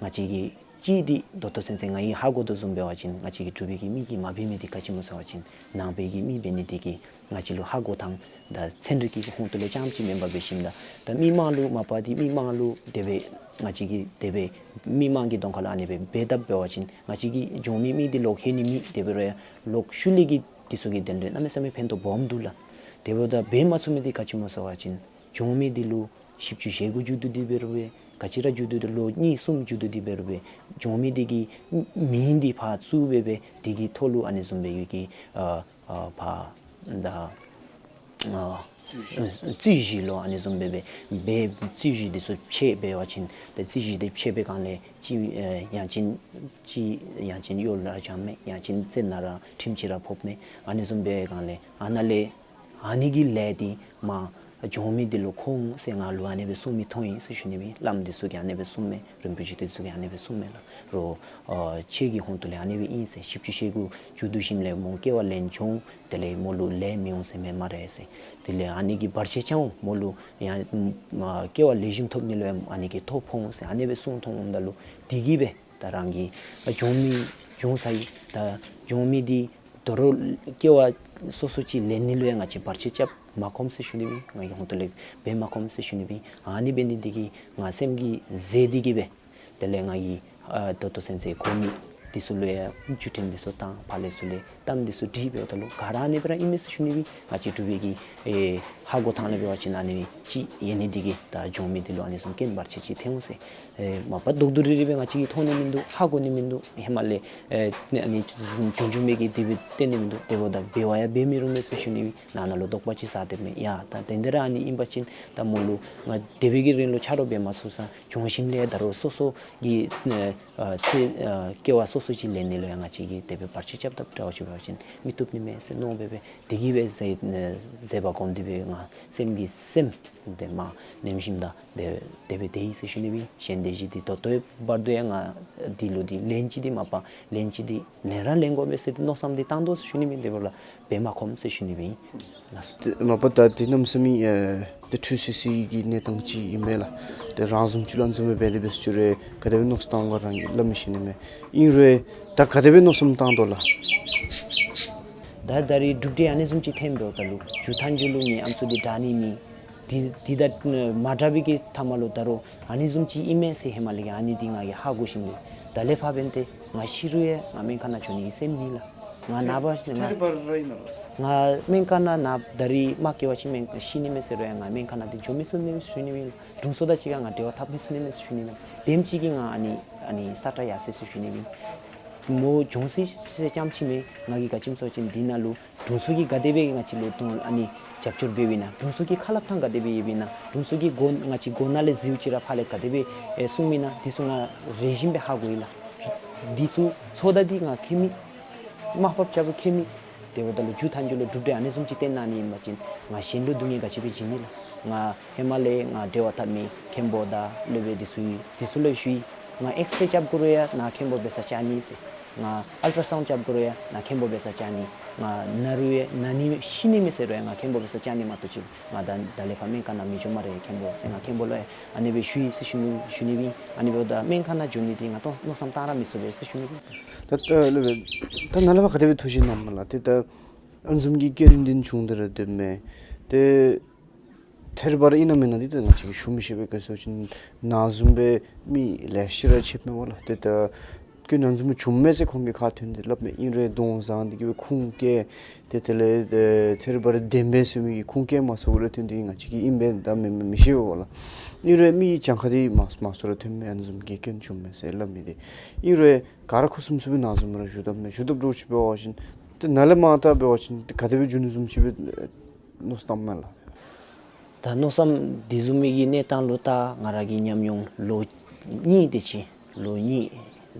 ང་བཅས་ཀྱིས་གཅིག་འདི་ད་ལྟོ་ཚུན་ཚོད་ང་གིས་ཧ་གོ་དོ་བཟུམ་འབད་བ་ཅིན་ང་བཅས་ཀྱི་འབྲུག་པའི་གི་མི་གིས་མ་འབད་མི་འདི་ག་ཅི་སྨོ་ཟེར་བ་ཅིན་ནང་པའི་གི་མི་འབད་ནི་འདི་གིས་ང་བཅས་ལུ་ཧ་གོ་ཐངས་དང་ཚན་རིག་གི་ཧོང་ཏོ་ལས་རྐྱངམ་ཅིག་མེན་པར་འབད་ཞིནམ་ད་ད་མི་མང་ལུ་མ་པ་འདི་མི་མང་ལུ་དེ་སྦེ་ང་བཅས་ཀྱིས་དེ་སྦེ་མི་མང་གི་གདོང་ཁ་ལུ་ཨ་ནི་སྦེ་འབད་དཔ་འབད་བ་ཅིན་ང་བཅས་ཀྱི་འགྱོ་མི་མི་འདི་ལོག་ལྷོད་ནི་མེད། དེ་འབད་རུང་ཡང་ལོག་ཤུལ་ལས་ཀྱི་འདི་ཚུ་གི་དོན་ལུ་གནམ་མེད་ས་མེད་ཕན་ཐོགས་སྦོམ་འདུག་ལགས། དེ་འབདཝ་ད་འབད་མ་ཚུགས་མི་འདི་ག་ཅི་སྨོ་ཟེར་བ་ཅིན་འགྱོ་མི་འདི་ལུ་བཞི་བཅུ་ཞེ་དགུ་མཇུག་བསྡུ་སྟེ་འབད་རུང་སྦེ་ག་ཅི་ར་མཇུག་བསྡུ་སྟེ་ལོ་གཉིས་གསུམ་མཇུག་བསྡུ་སྟེ་འབད་རུང་སྦེ་འགྱོ་མི་འདི་གི་མིང་འདི་ཕར་བཙུགས་སྦེ་སྦེ་དེ་གི་ཐོག་ལུ་ཨ་ནི་བཟུམ་སྦེ་ཡོད་ཀྱི་ཨ་ཨ་ཕར་ད་ཨ་རྩོད་གཞི་ལུ་ཨ་ནི་བཟུམ་སྦེ་སྦེ་སྦེ་རྩོད་གཞི་འདི་ཚུ་ཕྱེ་འབད་བ་ཅིན་ཏེ་རྩོད་གཞི་འདི་ཕྱེ་བའི་སྒང་ལས་ཅིག་ཨེ་ཡང་ཅིན་ཅིག་ཡང་ཅིན་གཡོ་ལུ་ར་བྱང་མས། ཡང་ཅིན་རྩེ་ནང་ར་ཁྲིམས་ཅིག་ར་ཕོགཔ་མས། ཨ་ནི་བཟུམ་སྦེ་སྒང་ལས་ཨ་ནཱ་ལས་ཨ་ནི་གི་ལས་འདི་མར་འགྱོ་མི་འདི་ལུ་ཁོང་ཟེར་ང་ལུ་ཨ་ནི་སྦེ་གསུང་མི་མཐོང་ཡི་ཟེར་ཞུ་ནི་སྦེ་ཨིན། བླམ་འདི་ཚུ་གིས་ཨ་ནི་སྦེ་གསུངམ་མས། རིན་པོ་ཆེ་འདི་ཚུ་གིས་ཨ་ནི་སྦེ་གསུངམ་མས་ལགས། རོགས་ཨ་ཁྱེད་ཀྱི་ཧོང་ཏོ་ལས་ཨ་ནི་སྦེ་ཨིན་ཟེར། བཞི་བཅུ་ཞེ་དགུ་མཇུག་བསྡུ་ཞིནམ་ལས་མོ་སྐྱེ་བ་ལེན་འགྱོ་འོང་། དེ་ལས་མོ་ལུ་ལས་མི་འོང་ཟེར་མི་སྨ་རེ་ཟེར། དེ་ལས་ཨ་ནི་གི་བར་ཆད་རྐྱབ་འོང་། མོ་ལུ་ཡང་ཨ་སྐྱེ་བ་ལེགས་ཤོམ་ཐོབ་ནི་ལུ་ཡང་ཨ་ནི་གིས་ཐོ་ཕོག་འོང་ཟེར་ཨ་ནི་སྦེ་གསུང་མཐོང་འོངམ་ད་ལུ་དེ་གིས་སྦེ་ད་རང་གིས་ཨ་འགྱོ་མི་འགྱོ་ཚར་ཡི། ད་འགྱོ་མི་འདི་དོ་རུང་སྐྱེ་བ་སོ་སོ་ཅིག་ལེན་ནི་ལུ་ཡང་ང་བཅས་བར་ཆད་རྐྱབ་མ་ཁོམ་ཟེར་ཞུ་ནི་སྦེ་ཨིན། ང་གི་ཧོང་ཏོ་ལས་འབད་མ་ཁོམ་ཟེར་ཞུ་ནི་སྦེ་ཨིན། ཨ་ནི་འབད་ནི་འདི་གིས་ང་སེམས་ཀྱི་ཟེར་འདི་གིས་སྦེ་དེ་ལས་ང་གིས་ཨ་ད་ལྟོ་ཚུན་ཚོད་གོ་མི་འདི་ཚུ་ལུ་ཡང་བརྒྱུད་འཕྲིན་འདི་ཚུ་བཏང་། ཕར་ལས་ཚུར་ལས་གཏམ་འདི་ཚུ་དྲིས་འབདཝ་ད་ལུ་ག་ར་ཨ་ནི་སྦེ་ར་ཨིན་མས་ཟེར་ཞུ་ནི་སྦེ་ཨིན། ང་བཅས་འབྲུག་པའི་གི་ཨེ་ཧ་གོ་ཐངས་ལས་འབད་བ་ཅིན་ཨ་ནི་ཅིག་ཡོད་ནི་འདི་གིས་ད་འགྱོ་མི་འདི་ལུ་ཨ་ནི་བཟུམ་རྐྱེན་བར་ཆད་ཅིག་ཐོན་འོང་ཟེར། ཨེ་མ་པ་རྡོག་རྡོག་རིལ་རི་སྦེ་ང་བཅས་ཀྱིས་མཐོང་ནི་མིན་འདུག། ཧ་གོ་ནི་མིན་འདུག། ཧེ་མ་ལས་ཨེ་ཨ་ནི་བྱུང་བྱུང་མི་གིས་དེ་སྦེ་སྟོན་ནི་མིན་འདུག། དེ་འབདཝ་ད་འབད་བ་ཡང་འབད་མི་རུང་མས་ཟེར་ཞུ་ནི་སྦེ་ཨིན། ནང་ན་ལུ་དོགས་པ་ཅིག་ཟ་སྟེ་མས། ཡ་ད་དེ་འདི་ར་ཨ་ནི་ཨིན་པ་ཅིན་ད་མོ་ལུ་ང་དེ་སྦེ་གི་རིང་ལུ་ཆ་རོགས་འབད་མ་ཚུགས་ས། འགྱོ་ཞིནམ་ལས་ད་རུང་སོ་སོ་གི་ཨ་ཚེ་ཨ་སྐྱེ་བ་སོ་སོ་ཅིག་ལེན་ནི་ལུ་ཡང་ང་བཅས་ཀྱིས་དེ་སྦེ་བར་ཆད་རྐྱབ་ཐབས་བྱ་བ་ཅིག་འབད་བ་ཅིན་མི་བཏུབ་ནི་མས་ཟེར་མནོ་འབད་སྦེ་དེ་གིས་སྦེ་ཟེར་ཟེར་བ་གོམས་ཏེ་སྦེ་ང་སེམས་ཀྱི་སེམས་དེ་མར་ནེམ་ཞིནམ་ད་དེ་དེ་སྦེ་དེ་ཨིན་ཟེར་ཞུ་ནི་སྦེ་ཨིན། གཞན་སྡེ་བཞི་འདི་ད་ལྟོའི་བར་དུ་ཡང་ང་འདི་ལུ་འདི་ལན་ཅིག་འདི་མ་པ་ལན་ཅིག་འདི་ལེན་ར་ལེན་དགོ་པས་ཟེར་ཏེ་མནོ་བསམ་འདི་བཏང་དོ་ཟེར་ཞུ་ནི་སྦེ་ཨིན། དེ་འབདཝ་ལས་འབད་མ་ཁོམ་ཟེར་ཞུ་ནི་སྦེ་ཨིན། ལགས་སོ། ཏེ་མ་པ་ད་འདི་གནམ་མེད་ས་མེད་ཨེ་ཏེ་འཁྲུལ་སི་སི་གི་གནས་སྟངས་ཅིག་ཨིན་མས་ལགས། ཏེ་རང་བཟུམ་ཅིག་ལུ་ཨ་ནི་བཟུམ་སྦེ་འབད་དེ་འབད་ཟེར་ཞུ་རུང་ག་དེ་སྦེ་མནོ་བསམ་བཏང་ག་རང་གིས་སླབ་མི་ཤེས་ནི་མས། ཨིན་རུང་ད་ག་དེ་སྦེ་མནོ་བསམ་བཏང་དོ་ལགས། ད་ད་རིས་གྲུབ་འབྲས་ཨ་ནི་བཟུམ་ཅིག་ཐོན་འབདཝ་ད་ལུ་མཇུག་མཐའ་མཇུག་ལུ་ངེའི་ཨམ་སྲུ་འདི་དྲག་ནི་མེད། དེ་དེ་དང་མ་དྲག་པའི་གི་མཐའ་མ་ལུ་ད་རུང་ཨ་ནི་བཟུམ་ཅིག་ཨིན་མས་ཟེར་ཧེ་མ་ལས་ཀྱི་ཨ་ནི་འདི་ང་གིས་ཧ་གོ་ཞིནམ་ལས་ད་ལས་ཕར་འབདན་ཏེ་ང་ཤི་རུང་ཡང་ང་སྨན་ཁང་ནང་འགྱོ་ནི་གི་སེམས་མེད་ལགས། ང་ན་བ་ང་ཐད་རི་བ་རི་ར་ཨིན་ན་ལགས། ང་སྨན་ཁང་ནང་ན་ད་རིས་མ་སྐྱེ་བ་ཅིན་སྨན་ཤི་ནི་མས་ཟེར་རུང་ཡང་ང་སྨན་ཁང་ནང་འདི་འགྱོ་མི་ཚུགས་ནི་མས་ཟེར་ཞུ་ནི་སྦེ་ཨིན། དྲུང་འཚོ་དང་གཅིག་ཁར་ང་འབྲེལ་བ་འཐབ་མི་ཚུགས་ནི་མས་ཟེར་ཞུ་ནི་སྦེ་ཨིན། དེམ་ཅིག་གིས་ང་ཨ་ནི་ཨ་ནི་ས་ཁྲ་ཡར་སོ་ཡི་ཟེར་ཞུ་ནི་སྦེ་ཨིན། མོ་འགྱོ་ས་ཟེར་རྐྱངམ་ཅིག་མེན། ང་གིས་ག་ཅི་སྨོ་ཟེར་བ་ཅིན་འདི་ནང་ལུ་དྲུང་འཚོ་གིས་ག་དེ་སྦེ་ང་བཅས་ལུ་དོན་ཨ་ནི་རྒྱབ་སྐྱོར་འབདཝ་ཨིན་ན། དྲུང་འཚོ་གི་ཁ་སླབ་ཐངས་ག་དེ་སྦེ་ཡོདཔ་ཨིན་ན། དྲུང་འཚོ་གིས་སྒོ་ང་བཅས་སྒོ་ནང་ལས་གཟིགས་ཅི་ར་ཕར་ལས་ག་དེ་སྦེ་ཨེ་གསུངམ་ཨིན་ན། འདི་ཚུ་ང་རེ་ཞིམ་སྦེ་ཧ་གོ་ཡི་ལགས། འདི་ཚུ་ཚོད་ལྟ་འདི་ང་ཁྱད་མེད། མ་ཧབ་ཆ་བུ་ཁྱད་མེད། དེ་འབདཝ་ད་ལུ་མཇུག་མཐའ་མཇུག་ལུ་གྲུབ་འབྲས་ཨ་ནི་བཟུམ་ཅིག་སྟོན་གནང་ནི་ཨིན་པ་ཅིན་ང་གཞན་ལུ་སྡུག་བསྔལ་ག་ཅི་སྦེ་བྱིན་ནི་ལགས། ང་ཧེ་མ་ལས་ང་འབྲེལ་བ་འཐབ་མི་མཁན་པོ་དང་སློབ་དཔོན་འདི་ཚུ་འདི་ཚུ་ལུ་ཞུ་ཡི། ང་ཨེགསི་རེ་རྐྱབ་དགོ་རུང་ཡང་ནཱ་མཁན་པོ་འབད་སར་བཅར་ནི་ཟེར། ང་ཨལ་ཊ་ར་སའུནཌ་རྐྱབ་དགོ་རུང་ཡང་ང་མཁན་པོ་འབད་སར་བཅར་ནི། ང་ན་རུང་ཡང་ན་ནི་ཤི་ནི་མས་ཟེར་རུང་ཡང་ང་མཁན་པོ་འབད་སར་བཅར་ནི་མ་གཏོགས་ཅིག་ང་ད་ད་ལས་ཕར་སྨན་ཁང་ནང་མི་འགྱོ་སྨ་རེ་མཁན་པོ་ཟེར་ང་མཁན་པོ་ལུ་ཡང་ཨ་ནི་སྦེ་ཞུ་ཡི་ཟེར་ཞུ་ནི་ཞུ་ནི་སྦེ་ཨིན། ཨ་ནི་འབདཝ་ད་སྨན་ཁང་ནང་འགྱོ་ནི་འདི་ང་ཏོག་མནོ་བསམ་བཏང་ར་མི་ཚུགས་པས་ཟེར་ཞུ་ནི་སྦེ། ད་ད་ལས་ད་ནཱ་ལས་ཕར་ག་དེ་སྦེ་ཐུགས་བཞེད་གནངམ་མས་ལགས། ཏེ་ད་ཨ་ནི་བཟུམ་གྱི་སྐྱོན་འདི་བྱུང་སྟེ་ར་སྡོདཔ་མས། ཏེ་ཐད་རི་བ་རི་ཨིན་ན་མེན་ན་འདི་ད་ང་བཅས་ཀྱིས་ཞུ་མི་ཤེས་པས། ག་ཅི་ཟེར་བ་ཅིན་ནཱ་བཟུམ་སྦེ་མི་ལེ་ཤ་ར་ཕྱདཔ་མས་པ་ལགས། ཏེ་ད་སྐྱོན་ཨ་ནི་བཟུམ་བྱུངམ་མས་ཟེར་ཁོང་གིས་ཁ་ཐོན་ཏེ་སླབ་མས། ཨིན་རུང་གདོང་བཟང་འདི་གིས་སྦེ་ཁུངས་བཀལ་ཏེ་དེ་ལས་ཨེ་ཐད་རི་བ་རི་བདེན་པས་ཟེར་མི་གི་ཁུངས་བཀལ་མ་ཚུགས་པ་ལུ་བརྟེན་ཏེ་ང་བཅས་ཀྱིས་ཨིན་པས་ད་མེན་མེན་མི་ཤེས་པས་པ་ལགས། ཨིན་རུང་མི་གྱངས་ཁ་འདི་མང་མང་སུ་ར་ཐོནམ་མས། ཨ་ནི་བཟུམ་གྱི་སྐྱོན་བྱུངམ་མས་ཟེར་སླབ་མི་འདི། ཨིན་རུང་ག་ར་ཁུ་སིམ་སིམ་སྦེ་ནཱ་བཟུམ་ར་བཞུགས་དོ་མས། བཞུགས་དོ་འདྲཝ་ཅིག་འབད་བ་ཅིན་ཏེ་ནཱ་ལས་མར་ད་འབད་བ་ཅིན་ཏེ་ག་དེ་སྦེ་འགྱོ་ནི་བཟུམ་ཅིག་སྦེ་མནོ་བསམ་བཏངམ་མས་ལགས། ད་མནོ་བསམ་འདི་བཟུམ་མའི་གི་གནས་སྟངས་ལུ་ད་ང་ར་གི་ཉམས་མྱོང་ལོ་གཉིས་དེ་ཅིག་ལོ་གཉིས་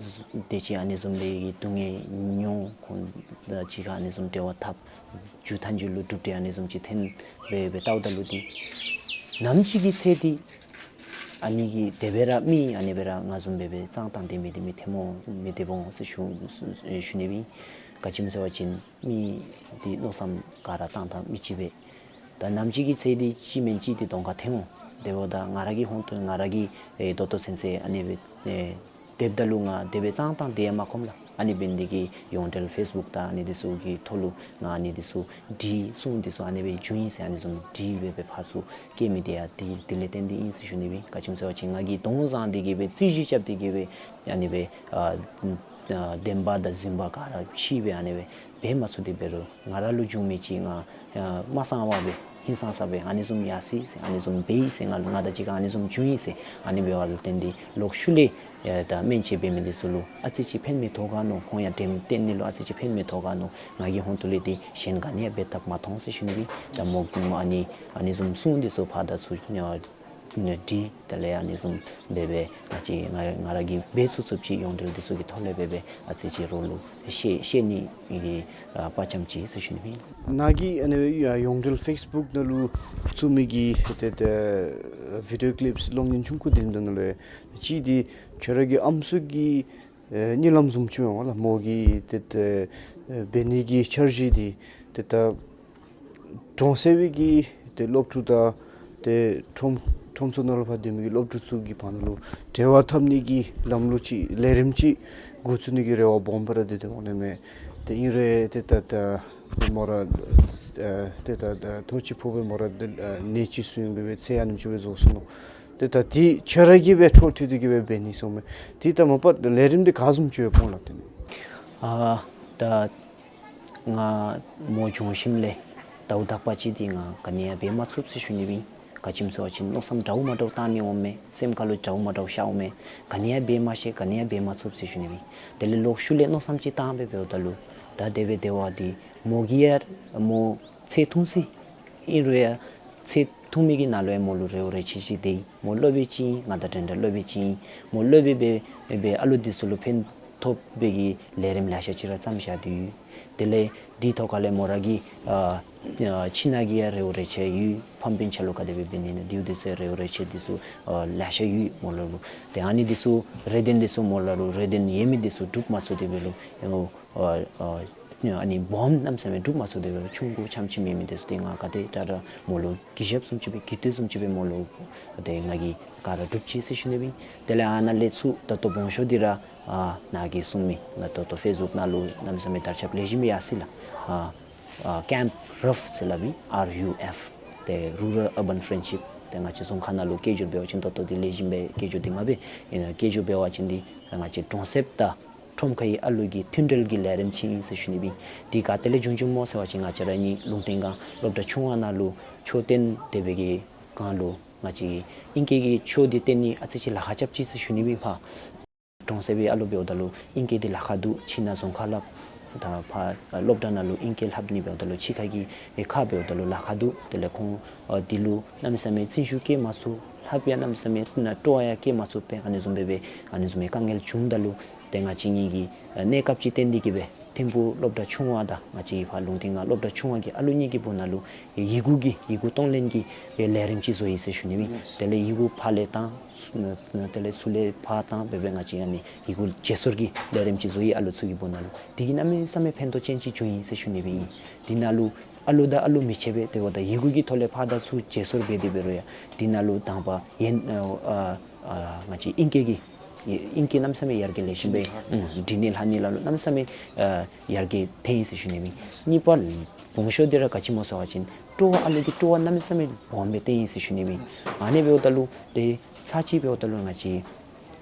དེ་ཅིག་ཨ་ནི་བཟུམ་སྦེ་གི་སྡུག་བསྔལ་མྱོང་། ཁོང་དང་གཅིག་ཁར་ཨ་ནི་བཟུམ་འབྲེལ་བ་འཐབ། རྒྱུ་མཐའ་མཇུག་ལུ་གྲུབ་འབྲས་ཨ་ནི་བཟུམ་ཅིག་ཐོན་སྦེ་སྦེ་བལྟཝ་ད་ལུ་འདི་ནམ་ཅིག་གི་ཚེ་འདི་ཨ་ནི་གི་དེ་སྦེ་ར་མི་ཨ་ནི་སྦེ་ར་ང་བཟུམ་སྦེ་སྦེ་གཙང་ཏང་སྟེ་མི་འདི་མི་ཐོནམ་འོང་མི་སྡོདཔ་འོང་ཟེར་ཞུ་ཞུ་ནི་སྦེ་ཨིན། ག་ཅི་སྨོ་ཟེར་བ་ཅིན་མི་འདི་མནོ་བསམ་ག་ར་བཏང་ཐངས་མི་གཅིག་པས། ད་ནམ་ཅིག་གི་ཚེ་འདི་གཅིག་མེན་གཅིག་འདི་གདོང་ཁར་ཐོན་འོང་། དེ་འབདཝ་ད་ང་ར་གི་ཧོངས་ཏེ་ང་ར་གི་ཨེ་ད་ལྟོ་ཚུན་ཚོད་ཨ་ནི་སྦེ་ཨེ་སྡོདཔ་ད་ལུ་ང་དེ་སྦེ་གཙང་ཏང་སྟེ་ཡང་མ་ཁོམ་ལགས། ཨ་ནི་འབད་ནི་འདི་གིས་ཡོངས་འབྲེལ་ཕེསི་བུཀ་དང་ཨ་ནི་འདི་ཚུ་གི་ཐོག་ལུ་ང་ཨ་ནི་འདི་ཚུ་བྲིས། གསུང་འདི་ཚུ་ཨ་ནི་སྦེ་བྱུང་ཡི་ཟེར་ཨ་ནི་བཟུམ་བྲིས་སྦེ་སྦེ་ཕར་ཚུར་བཀོད་མི་འདི་ཡང་འདི་འདི་ལས་བརྟེན་ཏེ་ཨིན་ཟེར་ཞུ་ནི་སྦེ་ཨིན། ག་ཅི་སྨོ་ཟེར་བ་ཅིན་ང་གིས་གདོང་བཟང་འདི་གིས་སྦེ་རྩོད་གཞི་རྐྱབ་སྟེ་གིས་སྦེ་ཨ་ནི་སྦེ་ཨ་ཨ་བདེན་པ་དང་རྫུན་པ་ག་ར་ཕྱེ་སྦེ་ཨ་ནི་སྦེ་འབད་མ་ཚུགས་ཏེ་འབད་རུང་ང་ར་ལུ་བྱུང་མི་ཅིག་ང་ཨ་མ་གསང་བར་སྦེ་ཧིང་སངས་ས་སྦེ་ཨ་ནི་བཟུམ་ཡར་སོ་ཡི་ཟེར་ཨ་ནི་བཟུམ་འབད་ཡི་ཟེར་ང་ལུ་ང་དང་གཅིག་ཁར་ཨ་ནི་བཟུམ་བྱུང་ཡི་ཟེར་ཨ་ནི་འབད་བ་ལུ་བརྟེན་ཏེ་ལོག་ཤུལ་ལས་ཡ་ད་སྨན་དཔྱད་འབད་མི་འདི་ཚུ་ལུ་ཨ་ཙི་ཅིག་ཕན་མི་ཐོགས་ག་མནོ། ཁོང་ཡང་དྲན་བསྟེན་ནི་ལུ་ཨ་ཙི་ཅིག་ཕན་མི་ཐོགས་ག་མནོ། ང་གི་ཧོངས་ཏེ་ལས་འདི་གཞན་ག་ནི་ཡང་འབད་ཐབས་མ་མཐོང་ཟེར་ཞུ་ནི་སྦེ་ཨིན། ད་མོ་མོ་ཨ་ནི་ཨ་ནི་བཟུམ་གསུང་འདི་ཚུ་ཕར་དང་ཚུར་ཨ་བྲིས། དེ་ལས་ཨ་ནི་བཟུམ་སྦེ་སྦེ་ང་བཅས་ང་ང་ར་གིས་འབད་ཚུགས་ཚུགསཔ་ཅིག་ཡོངས་འབྲེལ་འདི་ཚུ་གི་ཐོག་ལས་སྦེ་སྦེ་ཨ་ཙི་ཅིག་རོགས་ལུ་བཤད་བཤད་ནི་གི་ཨ་དཔའ་བཅམ་ཅིག་ཟེར་ཞུ་ནི་སྦེ་ཨིན། ནཱ་གིས་ཨ་ནི་ཡ་ཡོངས་འབྲེལ་ཕེསི་བུཀ་ནང་ལུ་བཙུགས་མི་གི་ཏེ་ཏེ་བི་ཌིའོ་ཀི་ལིཔསི་གློག་བརྙན་ཆུང་ཀུ་འདི་ནང་ལས་གཅིག་འདི་ཁྱོད་ར་གི་ཨམ་སྲུ་གི་ཨེ་གཉིད་ལམ་བཟུམ་ཅིག་མས་པ་ལགས། མོ་གིས་ཏེ་ཏེ་ཨེ་འབད་ནི་གི་འཆར་གཞི་འདི་ཏེ་ད་གྲོང་གསེབ་ཀྱི་ཏེ་སློབ་ཕྲུག་དང་ཏེ་ཁྲོམ་ཁྲོམ་ཚུ་ནང་ལུ་ཕར་སྡོད་མི་གི་སློབ་ཕྲུག་ཚུ་གི་བར་ན་ལུ་འབྲེལ་བ་འཐབ་ནི་གི་ལམ་ལུགས་ཅིག་ལས་རིམ་ཅིག་འགོ་བཙུགས་ནི་གི་རེ་བ་སྦོམ་སྦེ་ར་འདི་འདི་འོང་ནི་མས། ཏེ་ཨིན་རུང་ཏེ་ད་ད་མོ་ར་ཨེ་ཏེ་ད་ད་ཐོག་ཅིག་ཕོག་སྦེ་མོ་ར་ཏེ་ཨེ་ནད་ཅིག་ཟུན་སྦེ་སྦེ་ཚེ་ཨ་ནེམ་ཅིག་སྦེ་རྫོགས་སོ་ནུག། ཏེ་ད་འདི་ཁྱོད་ར་གིས་སྦེ་འཕྲོ་མཐུད་དེ་གིས་སྦེ་འབད་ནི་ཟེར་མས། ཏེ་ད་མ་པ་ལས་རིམ་འདི་ག་བཟུམ་ཅིག་སྦེ་སྤོ་ལགས་ཏེ་ནི། ཨ་ད་ང་མོ་བྱུང་ཞིནམ་ལས་ཟླཝ་དག་པ་ཅིག་འདི་ང་ག་ནི་ཡང་འབད་མ་ཚུགས་ཟེར་ཞུ་ནི་སྦེ་ཨིན། ག་ཅི་སྨོ་ཟེར་བ་ཅིན་མནོ་བསམ་འདྲཝ་མ་འདྲཝ་བཏང་ནི་འོང་མས། སེམས་ཁ་ལུ་འདྲཝ་མ་འདྲཝ་ཤར་འོང་མས། ག་ནི་ཡང་འབད་མ་ཤེས། ག་ནི་ཡང་འབད་མ་ཚུགས་ཟེར་ཞུ་ནི་སྦེ་ཨིན། དེ་ལས་ལོག་ཤུལ་ལས་མནོ་བསམ་ཅིག་བཏང་སྦེ་འབདཝ་ད་ལུ་ད་དེ་སྦེ་དེ་བ་འདི་མོ་གིས་ཡང་མོ་ཚེ་ཐུང་སོ་ཡི། ཨིན་རུང་ཡང་ཚེ་ཐུང་མི་གི་ནང་ལུ་ཡང་མོ་ལུ་རེ་བ་རེ་ཆེ་ཅིག་སྡོད་ཡི། མོ་སློབ་དཔོན་ཅིག་ཨིན། ང་དང་འདྲན་འདྲ་སློབ་དཔོན་ཅིག་ཨིན། མོ་སློབ་དཔོན་སྦེ་སྦེ་ཨ་ལུ་འདི་ཚུ་ལུ་ཕན་ཐོགས་པའི་གི་ལས་རིམ་ལེ་ཤ་ཅིག་ར་བརྩམས་བཞག་སྟེ་ཡོད། དེ་ལས་འདི་ཐོག་ཁ་ལས་མོ་ར་གི་ཨ་ཨ་ཁྱིམ་ནང་གི་ཡང་རེ་བ་རེ་ཆེ་ཡོད། ཕམ་སྤུན་ཆ་ལུ་ག་དེ་སྦེ་འབད་ནི་ཨིན་ན་འདི་འདི་ཚུ་རེ་བ་རེ་ཆེ་འདི་ཚུ་ཨ་ལེ་ཤ་ཡོད་མོ་ལུ། ཏེ་ཨ་ནི་འདི་ཚུ་རེ་འདུན་འདི་ཚུ་མོ་ལུ་རེ་འདུན་ཡོད་མི་འདི་ཚུ་འགྲུབ་མ་ཚུགས་ཏེ་འབད་རུང་ཨ་ཨ་ཨ་ནི་སྦོམ་གནམ་མེད་ས་མེད་འགྲུབ་མ་ཚུགས་ཏེ་འབད་རུང་ཆུང་ཀུ་ཆམ་ཆིམ་ཡོད་མི་འདི་ཚུ་ཏེ་ང་ག་དེ་དྲག་དྲག་མོ་ལུ་གུས་ཞབས་བཟུམ་ཅིག་སྦེ་གུས་བཏུད་བཟུམ་ཅིག་སྦེ་མོ་ལུ་ཏེ་ང་གིས་ག་ར་སྒྲུབ་ཅི་ཟེར་ཞུ་ནི་སྦེ་ཨིན། དེ་ལས་ཨ་ནཱ་ལས་ཚུར་ད་ལྟོ་སྦོམ་ཤོས་འདི་ར་ཨ་ནཱ་གིས་གསུངས་མི་ང་ད་ལྟོ་ཕེསི་བུཀ་ནང་ལུ་གནམ་མེད་ས་མེད་དར་ཁྱབ་ལེགས་ཤོམ་སྦེ་ཡར་སོ་ཡི་ལགས། ཨ་ཨ་ཀེམཔ་རཱུཕ་ཟེར་སླབ་ཨིན། ཨར་ཡུ་ཨེཕ། ཏེ་རུ་རཱལ་ཨར་བཱན་ཕེརེནཌ་ཤིཔ། ཏེ་ང་བཅས་རྫོང་ཁག་ནང་ལུ་སྐད་སྒྱུར་འབད་བ་ཅིན་ད་ལྟོ་འདི་ལེགས་ཤོམ་སྦེ་སྐད་སྒྱུར་འདི་མ་འབད། ཨིན་ན་སྐད་སྒྱུར་འབད་བ་ཅིན་འདི་ང་བཅས་གྲོང་གསེབ་དང་ཁྲོམ་ཁའི་ཨ་ལུ་གི་མཐུན་འབྲེལ་གྱི་ལས་རིམ་ཅིག་ཨིན་ཟེར་ཞུ་ནི་སྦེ་ཨིན། འདི་ག་ཏེ་ལས་བྱུང་བྱུངམ་སྨོ་ཟེར་བ་ཅིན་ང་བཅས་ར་ཨ་ནི་ལུང་བསྟན་སྒང་སློབ་གྲྭ་ཆུང་བ་ནང་ལུ་ཆོས་སྟོན་དེ་སྦེ་གི་སྒང་ལུ་ང་བཅས་ཨིང་སྐད་ཀྱི་ཆོས་འདི་སྟོན་ནི་ཨ་ཙི་ཅིག་ལཱ་ཁག་རྐྱབ་ཅི་ཟེར་ཞུ་ནི་སྦེ་ཨིན་པས། གྲོང་གསེབ་ཀྱི་ཨ་ལུ་འབདཝ་ད་ལུ་ཨིང་སྐད་འདི་ལཱ་ཁག་འདུག། ཕྱི་ནང་རྫོང་ཁ་ལྷབ། ད་ཕར་སློབ་གྲྭ་ནང་ལུ་ཨིང་སྐད་ལྷབ་ནི་འབདཝ་ད་ལུ་ཕྱི་ཁ་གི་ཨེ་ཁ་འབདཝ་ད་ལུ་ལཱ་ཁག་འདུག། དེ་ལས་ཁོང་ཨ་འདི་ལུ་གནམ་མེད་ས་མེད་བརྩོན་ཤུགས་བསྐྱེད་མ་ཚུགས། ལྷབ་ཡང་གནམ་མེད་ས་མེད་སྤྲོ་བ་ཡང་བསྐྱེད་མ་ཚུགས་པས། ཨ་ནི་བཟུམ་སྦེ་སྦེ་ཨ་ནི་བཟུམ་སྦེ་དཀའ་ངལ་བྱུངམ་ད་ལུ་ ཏེ་ང་བཅས་གཉིས་ཀྱིས་ཨ་གནས་སྐབས་ཅིག་བརྟེན་ཏེ་གིས་སྦེ་ཐིམ་ཕུག་སློབ་གྲྭ་ཆུང་བ་དང་ང་བཅས་ཀྱི་ཕར་ལུང་བསྟན་སྒང་སློབ་གྲྭ་ཆུང་བ་གི་ཨ་ལུ་གཉིས་ཀྱི་སྦུག་ན་ལུ་ཡི་གུ་གི་ཡི་གུ་གཏོང་ལེན་གྱི་ལས་རིམ་ཅིག་བཟོ་ཡི་ཟེར་ཞུ་ནི་སྦེ་ཨིན། དེ་ལས་ཡི་གུ་ཕར་ལས་བཏང་དེ་ལས་ཚུར་ལས་ཕར་བཏང་འབད་འབད་ང་བཅས་ཨ་ནི་ཡི་གུ་བརྗེ་སོར་གྱི་ལས་རིམ་ཅིག་བཟོ་ཡི། ཨ་ལུ་ཚུ་གི་སྦུག་ན་ལུ་དེ་གིས་གནམ་མེད་ས་མེད་ཕན་ཐོགས་ཅན་ཅིག་བྱུང་ཡི་ཟེར་ཞུ་ནི་སྦེ་ཨིན། དེ་ནང་ལུ་ཨ་ལུ་དང་ཨ་ལུ་མི་ཕྱད་པས། དེ་འབདཝ་ད་ཡི་གུ་གི་ཐོག་ལས་ཕར་དང་ཚུར་བརྗེ་སོར་འབད་དེ་འབད་རུང་ཡང་དེ་ནང་ལུ་དང་པ་ཡན་ཨ་ཨ་ང་བཅས་ཨིང་སྐད་ཀྱི་ཨིང་སྐད་གནམ་མེད་ས་མེད་ཡར་རྒྱས་ལེགས་ཤོམ་སྦེ་ཨིན། འབྲི་ནི་ལྷག་ནི་ལ་ལུ་གནམ་མེད་ས་མེད་ཨ་ཡར་རྒྱས་ཐོན་ཡི་ཟེར་ཞུ་ནི་སྦེ་ཨིན། གཉིས་པ་སྦོམ་ཤོས་འདི་ར་ག་ཅི་སྨོ་ཟེར་བ་ཅིན་སྤྲོ་བ་ཨ་ལུ་གི་སྤྲོ་བ་གནམ་མེད་ས་མེད་སྦོམ་སྦེ་ཐོན་ཡི་ཟེར་ཞུ་ནི་སྦེ་ཨིན། ཨ་ནི་འབདཝ་ད་ལུ་ཏེ་ཚར་གཅིག་འབདཝ་ད་ལུ་ང་བཅས་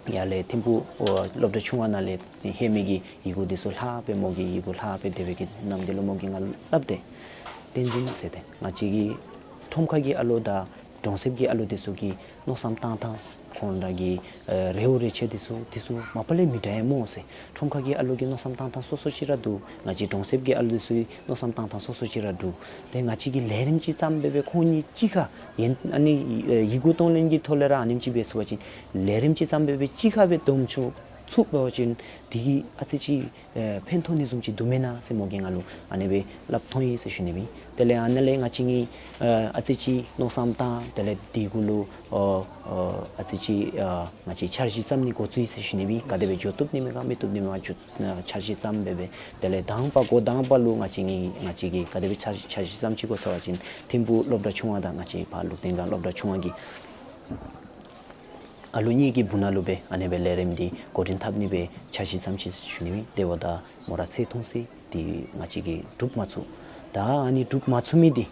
ཡར་ལས་ཐིམ་ཕུག་ཨོ་སློབ་གྲྭ་ཆུང་བ་ནང་ལས་ལྷོད་མི་གི་ཡི་གུ་འདི་ཚུ་ལྷག་སྦེ་མོ་གིས་ཡི་གུ་ལྷག་སྦེ་དེ་སྦེ་གི་ནམ་དེ་ལུ་མོ་གིས་ང་ལུ་སླབ་སྟེ་བསྟན་འཛིན་ཟེར་ཏེ་ང་བཅས་ཀྱི་ཁྲོམ་ཁ་གི་ཨ་ལུ་དང་གྲོང་གསེབ་ཀྱི་ཨ་ལུ་འདི་ཚུ་གི་མནོ་བསམ་བཏང་ཐངས་ཁོང་ར་གི་ཨེ་རེ་བ་རེ་ཆེ་འདི་ཚུ་འདི་ཚུ་མ་པ་ལས་མི་འདྲ་ཡི་སྨོ་ཟེར། ཁྲོམ་ཁ་གི་ཨ་ལུ་གི་མནོ་བསམ་བཏང་ཐངས་སོ་སོ་ཅིག་ར་འདུག། ང་བཅས་གྲོང་གསེབ་ཀྱི་ཨ་ལུ་འདི་ཚུ་གི་མནོ་བསམ་བཏང་ཐངས་སོ་སོ་ཅིག་ར་འདུག། ཏེ་ང་བཅས་ཀྱིས་ལས་རིམ་ཅིག་བརྩམས་འབད་འབད་ཁོང་གཉིས་གཅིག་ཁར་ཡན་ཨ་ནི་ཨེ་ཡི་གུ་གཏོང་ལེན་གྱི་ཐོག་ལས་ར་ཨ་ནེམ་ཅིག་འབད་ཚུགས་པ་ཅིན་ལས་རིམ་ཅིག་བརྩམས་འབད་འབད་གཅིག་ཁར་སྦེ་བསྡོམས་ཚུགས་ཚུགས་འབད་བ་ཅིན་དེ་གིས་ཨ་ཙི་ཅིག་ཨེ་ཕན་ཐོགས་ནི་བཟུམ་ཅིག་འདུག་མེན་ན་ཟེར་མོ་གིས་ང་ལུ་ཨ་ནེ་སྦེ་སླབ་ཐོན་ཡི་ཟེར་ཞུ་ནི་སྦེ་ཨིན། དེ་ལས་ཨ་ནཱ་ལས་ང་བཅས་གཉིས་ཨ་ཨ་ཙི་ཅིག་མནོ་བསམ་བཏང་། དེ་ལས་དེ་གུ་ལུ་ཨོ་ཨོ་ཨ་ཙི་ཅིག་ཨ་ང་བཅས་འཆར་གཞི་བརྩམ་ནི་འགོ་བཙུགས་ཡི་ཟེར་ཞུ་ནི་སྦེ་ཨིན། ག་དེ་སྦེ་འགྱོ་བཏུབ་ནི་མས་ག་མི་བཏུབ་ནི་མས་ག་འཆར་གཞི་བརྩམས་འབད་འབད་དེ་ལས་དང་པ་འགོ་དང་པ་ལུ་ང་བཅས་གཉིས་ང་བཅས་ཀྱིས་ག་དེ་སྦེ་འཆར་འཆར་གཞི་བརྩམས་ཅི་གོ་ཟེར་བ་ཅིན་ཐིམ་ཕུག་སློབ་གྲྭ་ཆུང་བ་དང་ང་བཅས་ཕར་ལུང་བསྟན་སྒང་སློབ་གྲྭ་ཆུང་བ་གི་ཨ་ལུ་གཉིས་ཀྱི་སྦུག་ན་ལུ་སྦེ་ཨ་ནེ་སྦེ་ལས་རིམ་འདི་འགོ་འདྲེན་འཐབ་ནི་སྦེ་འཆར་གཞི་བརྩམས་ཅི་ཟེར་ཞུ་ནི་སྦེ་ཨིན། དེ་འབདཝ་ད་མོ་ར་ཚེ་ཐུང་སི་འདི་ང་བཅས་ཀྱིས་འགྲུབ་མ་ཚུགས། ད་ཨ་ནི་འགྲུབ་མ་ཚུགས་མི་འདི་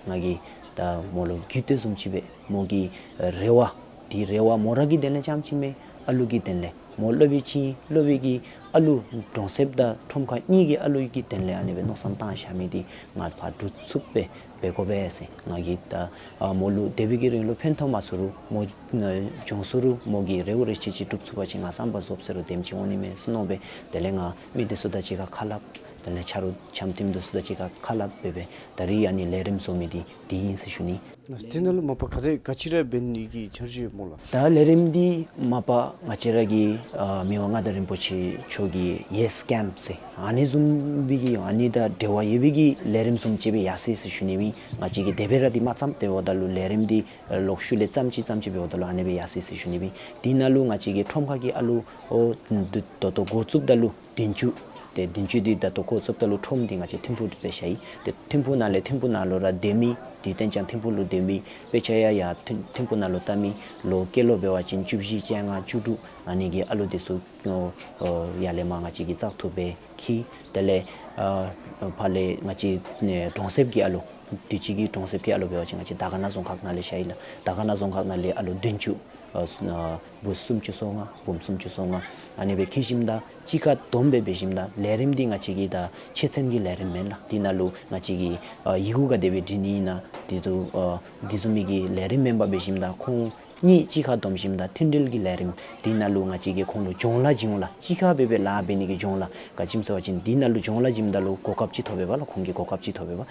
ང་གིས་ད་མོ་ལུ་རྒུད་དེ་བཟུམ་ཅིག་སྦེ་མོ་གི་རེ་བ་འདི་རེ་བ་མོ་ར་གི་དོན་ལས་རྐྱངམ་ཅིག་མེན། ཨ་ལུ་གི་དོན་ལས་མོ་སློབ་དཔོན་ཅིག་ཨིན། སློབ་དཔོན་གྱིས་ཨ་ལུ་གྲོང་གསེབ་དང་ཁྲོམ་ཁ་གཉིས་ཀྱི་ཨ་ལུ་གི་དོན་ལས་ཨ་ནེ་སྦེ་མནོ་བསམ་བཏང་བཞག་མི་འདི་ང་ཕར་འགྲུབ་ཚུགསཔ་སྦེ་འབད་དགོ་པས་ཟེར། ང་གིས་ད་ཨ་མོ་ལུ་དེ་སྦེ་གི་རིང་ལུ་ཕན་ཐོགས་མ་ཚུགས་རུང་མོ་ཨ་བྱུང་སོང་རུང་མོ་གི་རེ་བ་རེ་ཆེ་ཅིག་འགྲུབ་ཚུགས་པ་ཅིན་ང་བསམ་པ་རྫོགས་ཟེར་རུང་དེམ་ཅིག་འོང་ནི་མས་ཟེར་མནོ་སྦེ་དེ་ལས་ང་མི་འདི་ཚུ་དང་གཅིག་ཁར་ཁ་སླབ། དེ་ལས་ཆ་རོགས་འཆམ་མཐུན་འདི་ཚུ་དང་གཅིག་ཁར་ཁ་སླབ་འབད་འབད་ད་རིས་ཨ་ནི་ལས་རིམ་བཟོ་མི་འདི་འདི་ཨིན་ཟེར་ཞུ་ནི། དེ་ནང་ལུ་མ་པ་ག་དེ་ག་ཅི་ར་འབད་ནི་གི་འཆར་གཞི་ཡོད་སྨོ་ལགས། ད་ལས་རིམ་འདི་མ་པ་ང་བཅས་ར་གི་ཨ་མི་དབང་མངའ་བདག་རིན་པོ་ཆེ་མཆོག་གི་ཡེས་ཀེམཔ་ཟེར་ཨ་ནི་བཟུམ་སྦེ་གི་ཨ་ནི་དང་འབྲེལ་བ་ཡོད་པའི་གི་ལས་རིམ་བཟུམ་ཅིག་སྦེ་ཡར་སོ་ཡི་ཟེར་ཞུ་ནི་སྦེ་ཨིན། ང་བཅས་ཀྱིས་དེ་སྦེ་ར་འདི་མ་བརྩམས། དེ་འབདཝ་ད་ལུ་ལས་རིམ་འདི་ལོག་ཤུལ་ལས་བརྩམས་ཅི་བརྩམས་ཅི་འབདཝ་ད་ལུ་ཨ་ནེ་སྦེ་ཡར་སོ་ཡི་ཟེར་ཞུ་ནི་སྦེ་ཨིན། དེ་ནང་ལུ་ང་བཅས་ཀྱི་ཁྲོམ་ཁ་གི་ཨ་ལུ་ཨོ་ད་ལྟོ་འགོ་བཙུགསཔ་ད་ལུ་བདུན་ཅུ། ཏེ་བདུན་ཅུ་འདི་ད་ལྟོ་འགོ་བཙུགསཔ་ད་ལུ་ཁྲོམ་འདི་ང་བཅས་ཐིམ་ཕུག་སྦེ་བཞག་ཡི། ཏེ་ཐིམ་ཕུག་ནང་ལས་ཐིམ་ཕུག་ནང་ལུ་ར་སྡོད་མི་འདི་ཏེ་ཅང་ཐིམ་ཕུག་ལུ་སྡོད་མི་དཔེ་ཆ་ཡང་ཡར་ཐིམ་ཐིམ་ཕུག་ནང་ལུ་ལྟ་མི་ལོ་སྐྱེས་ལོ་འབད་བ་ཅིན་བཅུ་བཞི་བཅོ་ལྔ་བཅུ་དྲུག་ཨ་ནི་གི་ཨ་ལུ་འདི་ཚུ་ཨོ་ཨོ་ཡར་ལས་མར་ང་བཅས་ཀྱིས་བཙག་འཐུ་འབད་འཁྱིད། དེ་ལས་ཨ་ཕར་ལས་ང་བཅས་ཨེ་གྲོང་གསེབ་ཀྱི་ཨ་ལུ་དུས་ཅི་གི་གྲོང་གསེབ་ཀྱི་ཨ་ལུ་འབད་བ་ཅིན་ང་བཅས་དར་དཀར་ན་རྫོང་ཁག་ནང་ལས་བཞག་ཡི་ལགས། དར་དཀར་ན་རྫོང་ཁག་ནང་ལས་ཨ་ལུ་བདུན་ཅུ། ཨ་སུ་ཨ་བུ་སུམ་ཅུ་སོ་ལྔ་བུམོ་སུམ་ཅུ་སོ་ལྔ་ཨ་ནི་སྦེ་འཁྱིད་ཞིནམ་ད་གཅིག་ཁར་བསྡོམས་སྦེ་འབད་ཞིནམ་ད་ལས་རིམ་འདི་ང་བཅས་ཀྱི་ད་ཆེ་ཚན་གྱི་ལས་རིམ་མེན་ལགས། འདི་ནང་ལུ་ང་བཅས་ཀྱིས་ཨ་ཡི་གུ་ག་དེ་སྦེ་འབྲི་ནི་ཨིན་ན་འདི་ཚུ་ཨ་འདི་བཟུམ་མའི་གི་ལས་རིམ་མེན་པར་འབད་ཞིནམ་ད་ཁོང་གཉིས་གཅིག་ཁར་བསྡོམས་ཞིནམ་ད་མཐུན་སྒྲིལ་གྱི་ལས་རིམ་འདི་ནང་ལུ་ང་བཅས་ཀྱིས་ཁོང་ལུ་སྦྱོང་ལཱ་བྱིན་འོང་ལགས། གཅིག་ཁར་སྦེ་སྦེ་ལཱ་འབད་ནི་གི་སྦྱོང་ལཱ་ག་ཅི་སྨོ་ཟེར་བ་ཅིན་འདི་ནང་ལུ་སྦྱོང་ལཱ་བྱིནམ་ད་ལུ་གོ་སྐབས་ཅིག་ཐོབ་པས་པ་ལགས། ཁོང་གིས་གོ་སྐབས་ཅིག་ཐོབ་པས་པ།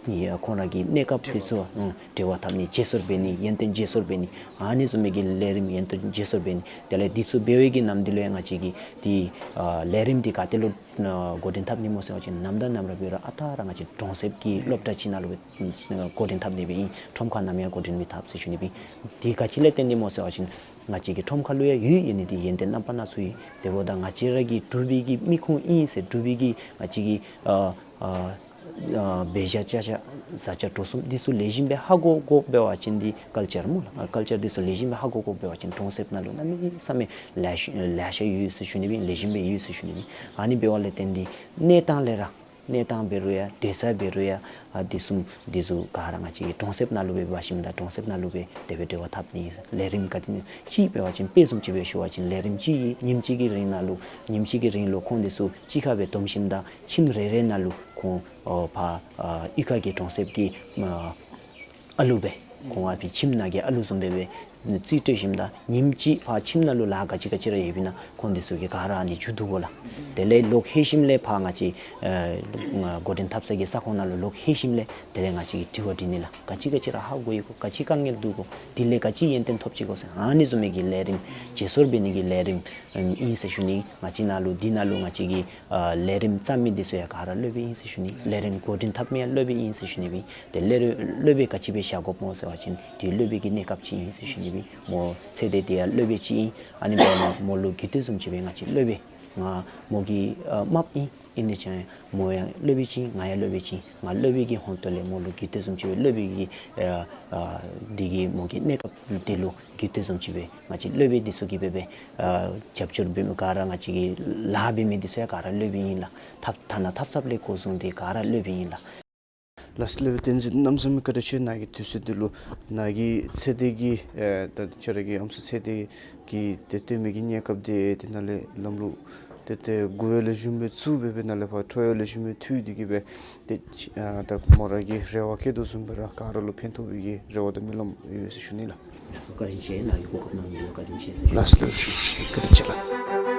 ནི་ཡ་ཁོང་ར་གི་གནས་སྐབས་འདི་ཚུ་ཨ་འབྲེལ་བ་འཐབ་ནི་བརྗེ་སོར་འབད་ནི་ཡོན་ཏན་བརྗེ་སོར་འབད་ནི་ཨ་ནི་བཟུམ་མའི་གི་ལས་རིམ་ཡོན་ཏན་བརྗེ་སོར་འབད་ནི། དེ་ལས་འདི་ཚུ་འབད་བའི་གི་ནམ་འདི་ལུ་ཡང་ང་བཅས་ཀྱིས་འདི་ཨ་ལས་རིམ་འདི་ག་ཏེ་ལུ་ཨ་འགོ་འདྲེན་འཐབ་ནི་སྨོ་ཟེར་བ་ཅིན་ནམ་དང་ནམ་ར་འབད་རུང་ཨ་རྟག་ར་ང་བཅས་གྲོང་གསེབ་ཀྱི་སློབ་གྲྭ་ཅིག་ནང་ལུ་སྦེ་འགོ་འདྲེན་འཐབ་ནི་སྦེ་ཨིན། ཁྲོམ་ཁར་ནམ་ཡང་འགོ་འདྲེན་མི་འཐབ་ཟེར་ཞུ་ནི་སྦེ་ཨིན། འདི་ག་ཅི་ལས་བརྟེན་ཏེ་སྨོ་ཟེར་བ་ཅིན་ང་བཅས་ཀྱི་ཁྲོམ་ཁ་ལུ་ཡང་ཡོད་ཡོད་ནི་འདི་ཡོན་ཏན་རྣམ་པ་སྣ་ཚོགས་ཡོད། དེ་འབདཝ་ད་ང་བཅས་ར་གི་འབྲུག་པའི་གི་མི་ཁུངས་ཨིན་ཟེར་འབྲུག་པའི་གི་ང་བཅས་ཀྱི་ཨ་ཨ་ཨ་འབད་བཞག་བྱ་བྱ་བཟའ་བཅའ་འགྲོ་གསུམ་འདི་ཚུ་ལེགས་ཤོམ་སྦེ་ཧ་གོ་དགོཔ་འབད་བ་ཅིན་འདི་ཀལ་ཅར་སྨོ་ལགས། ཀལ་ཅར་འདི་ཚུ་ལེགས་ཤོམ་སྦེ་ཧ་གོ་དགོཔ་འབད་བ་ཅིན་གྲོང་གསེབ་ནང་ལུ་གནམ་མེད་ས་མེད་ལེ་ཤ་ལེ་ཤ་ཡོད་ཟེར་ཞུ་ནི་སྦེ་ཨིན། ལེགས་ཤོམ་སྦེ་ཡོད་ཟེར་ཞུ་ནི་སྦེ་ཨིན། ཨ་ནི་འབདཝ་ལས་བརྟེན་ཏེ་གནས་སྟངས་ལས་ར་གནས་སྟངས་འབད་རུང་ཡང་སྡོད་ས་འབད་རུང་ཡང་ཨ་འདི་གསུམ་འདི་ཚུ་ག་ར་ང་བཅས་ཀྱི་གྲོང་གསེབ་ནང་ལུ་སྦེ་འབད་ཞིནམ་ད་གྲོང་གསེབ་ནང་ལུ་སྦེ་དེ་སྦེ་འབྲེལ་བ་འཐབ་ནི་ལས་རིམ་ག་དེ་ཅིག་འབད་བ་ཅིན་དཔེ་བཟུམ་ཅིག་སྦེ་ཞུ་བ་ཅིན་ལས་རིམ་ཅིག་ཉིནམ་གཅིག་གི་རིང་ནང་ལུ་ཉིནམ་གཅིག་གི་རིང་ལུ་ཁོང་འདི་ཚུ་གཅིག་ཁར་སྦེ་བསྡོམས་ཞིནམ་ད་ཁྱིམ་རེ་རེ་ནང་ལུ་ཁོང་ཨོ་ཕར་ཨ་གཡུས་ཁ་གི་གྲོང་གསེབ་ཀྱི་ཨ་ཨ་ལུ་སྦེ་ཁོང་ཨ་ཕི་ཁྱིམ་ནང་གི་ཨ་ལུ་བཟུམ་སྦེ་སྦེ་ རྩིས་སྤྲོད་ཞིནམ་ད་ཉིནམ་གཅིག་ཕར་ཁྱིམ་ནང་ལུ་ལཱ་ག་ཅི་ག་ཅི་ར་ཡོདཔ་ཨིན་ན་ཁོང་འདི་ཚུ་གིས་ག་ར་ཨ་ནི་མཇུག་བསྡུ་དགོ་ལགས། དེ་ལས་ལོག་ལྷོད་ཞིནམ་ལས་ཕར་ང་བཅས་ཨ་འགོ་འདྲེན་འཐབ་ས་གི་ས་ཁོངས་ནང་ལུ་ལོག་ལྷོད་ཞིནམ་ལས་དེ་ལས་ང་བཅས་ཀྱིས་དྲི་བ་དྲི་ནི་ལགས། ག་ཅི་ག་ཅི་ར་ཧ་གོ་ཡི་གོ། ག་ཅི་དཀའ་ངལ་འདུག་གོ། དེ་ལས་ག་ཅི་ཡོན་ཏན་ཐོབ་ཅི་གོ་ཟེར། ཨ་ནི་བཟུམ་མའི་གི་ལས་རིམ་བརྗེ་སོར་འབད་ནི་གི་ལས་རིམ་ཨིན་ཟེར་ཞུ་ནི། ང་བཅས་ནང་ལུ་འདི་ནང་ལུ་ང་བཅས་ཀྱི་ཨ་ལས་རིམ་བརྩམ་མི་འདི་ཚུ་ཡང་ག་ར་སློབ་དཔོན་ཨིན་ཟེར་ཞུ་ནི། ལས་རིམ་འགོ་འདྲེན་འཐབ་མི་ཡང་སློབ་དཔོན་ཨིན་ཟེར་ཞུ་ནི་སྦེ། དེ་ལས་ར་སློབ་དཔོན་ག་ཅི་སྦེ་བཞག་དགོཔ་སྨོ་ཟེར་བ་ཅིན་དེ་སློབ་དཔོན་གྱི་གནས་སྐབས་ཅིག་ཨིན་ཟེར་ཞུ་ནི་སྦེ། མོ་ཚེ་འདི་འདི་ཡང་སློབ་དཔོན་ཅིག་ཨིན། ཨ་ནི་འབདཝ་ད་མོ་ལུ་རྒུད་འཐུས་བཟུམ་ཅིག་སྦེ་ང་བཅས་སློབ་དཔོན་ང་མོ་གི་ཨ་རྨགཔ་ཨིན། ཨིན་ཏེ་ཅིག་མོ་ཡང་སློབ་དཔོན་ཅིག་ཨིན། ང་ཡང་སློབ་དཔོན་ཅིག་ཨིན། ང་སློབ་དཔོན་གྱི་ཧོངས་ཏོ་ལས་མོ་ལུ་རྒུད་འཐུས་བཟུམ་ཅིག་སྦེ་སློབ་དཔོན་གྱི་ཨ་ཨ་འདི་གི་མོ་གི་གནས་སྐབས་འདི་ལུ་རྒུད་འཐུས་བཟུམ་ཅིག་སྦེ་ང་བཅས་སློབ་དཔོན་འདི་ཚུ་གིས་འབད་འབད་ཨ་རྒྱབ་སྐྱོར་འབད་མི་ག་ར་ང་བཅས་ཀྱི་ལཱ་འབད་མི་འདི་ཚུ་ཡང་ག་ར་སློབ་དཔོན་ཨིན་ལགས། ཐབས་ཐ་ན་འཐབ་ཚབ་ལས་འགོ་བཟུང་སྟེ་ག་ར་སློབ་དཔོན་ཨིན་ལགས། ལགས་སོ། སློབ་དཔོན་བསྟན་འཛིན་རྣམ་གསུམ་བཀའ་དྲིན་ཆེ། ནཱ་གི་དུས་ཚོད་འདི་ལུ་ནཱ་གི་ཚེ་འདས་ཀྱི་ཨེ་ད་ཁྱོད་ར་གི་ཨམ་སྲུ་ཚེ་འདས་ཀྱི་ཏེ་སྟོན་མི་གི་གནས་སྐབས་འདི་ཏེ་ནཱ་ལས་ལམ་ལུགས་ཏེ་ཏེ་འགོ་བའི་ལས་རིམ་སྦེ་བཙུགས་སྦེ་སྦེ་ནཱ་ལས་ཕར་འཕྲོ་ཡང་ལས་རིམ་སྦེ་མཐུད་དེ་གིས་སྦེ་ཏེ་ཨ་ད་མོ་ར་གི་རེ་བ་བསྐྱེད་དོ་བཟུམ་སྦེ་ར་ག་ར་ལུ་ཕན་ཐོགས་པའི་གི་རེ་བ་དང་སྨོན་ལམ་ཡོད་ཟེར་ཞུ་ནི་ལགས། ལགས་སོ། བཀའ་དྲིན་ཆེ། ནཱ་གི་གོ་སྐབས་གནང་མི་ལུ་བཀའ་དྲིན་ཆེ་ཟེར་ཞུ། ལགས་སོ་ལགས་སོ། བཀའ་དྲིན་ཆེ་ལགས།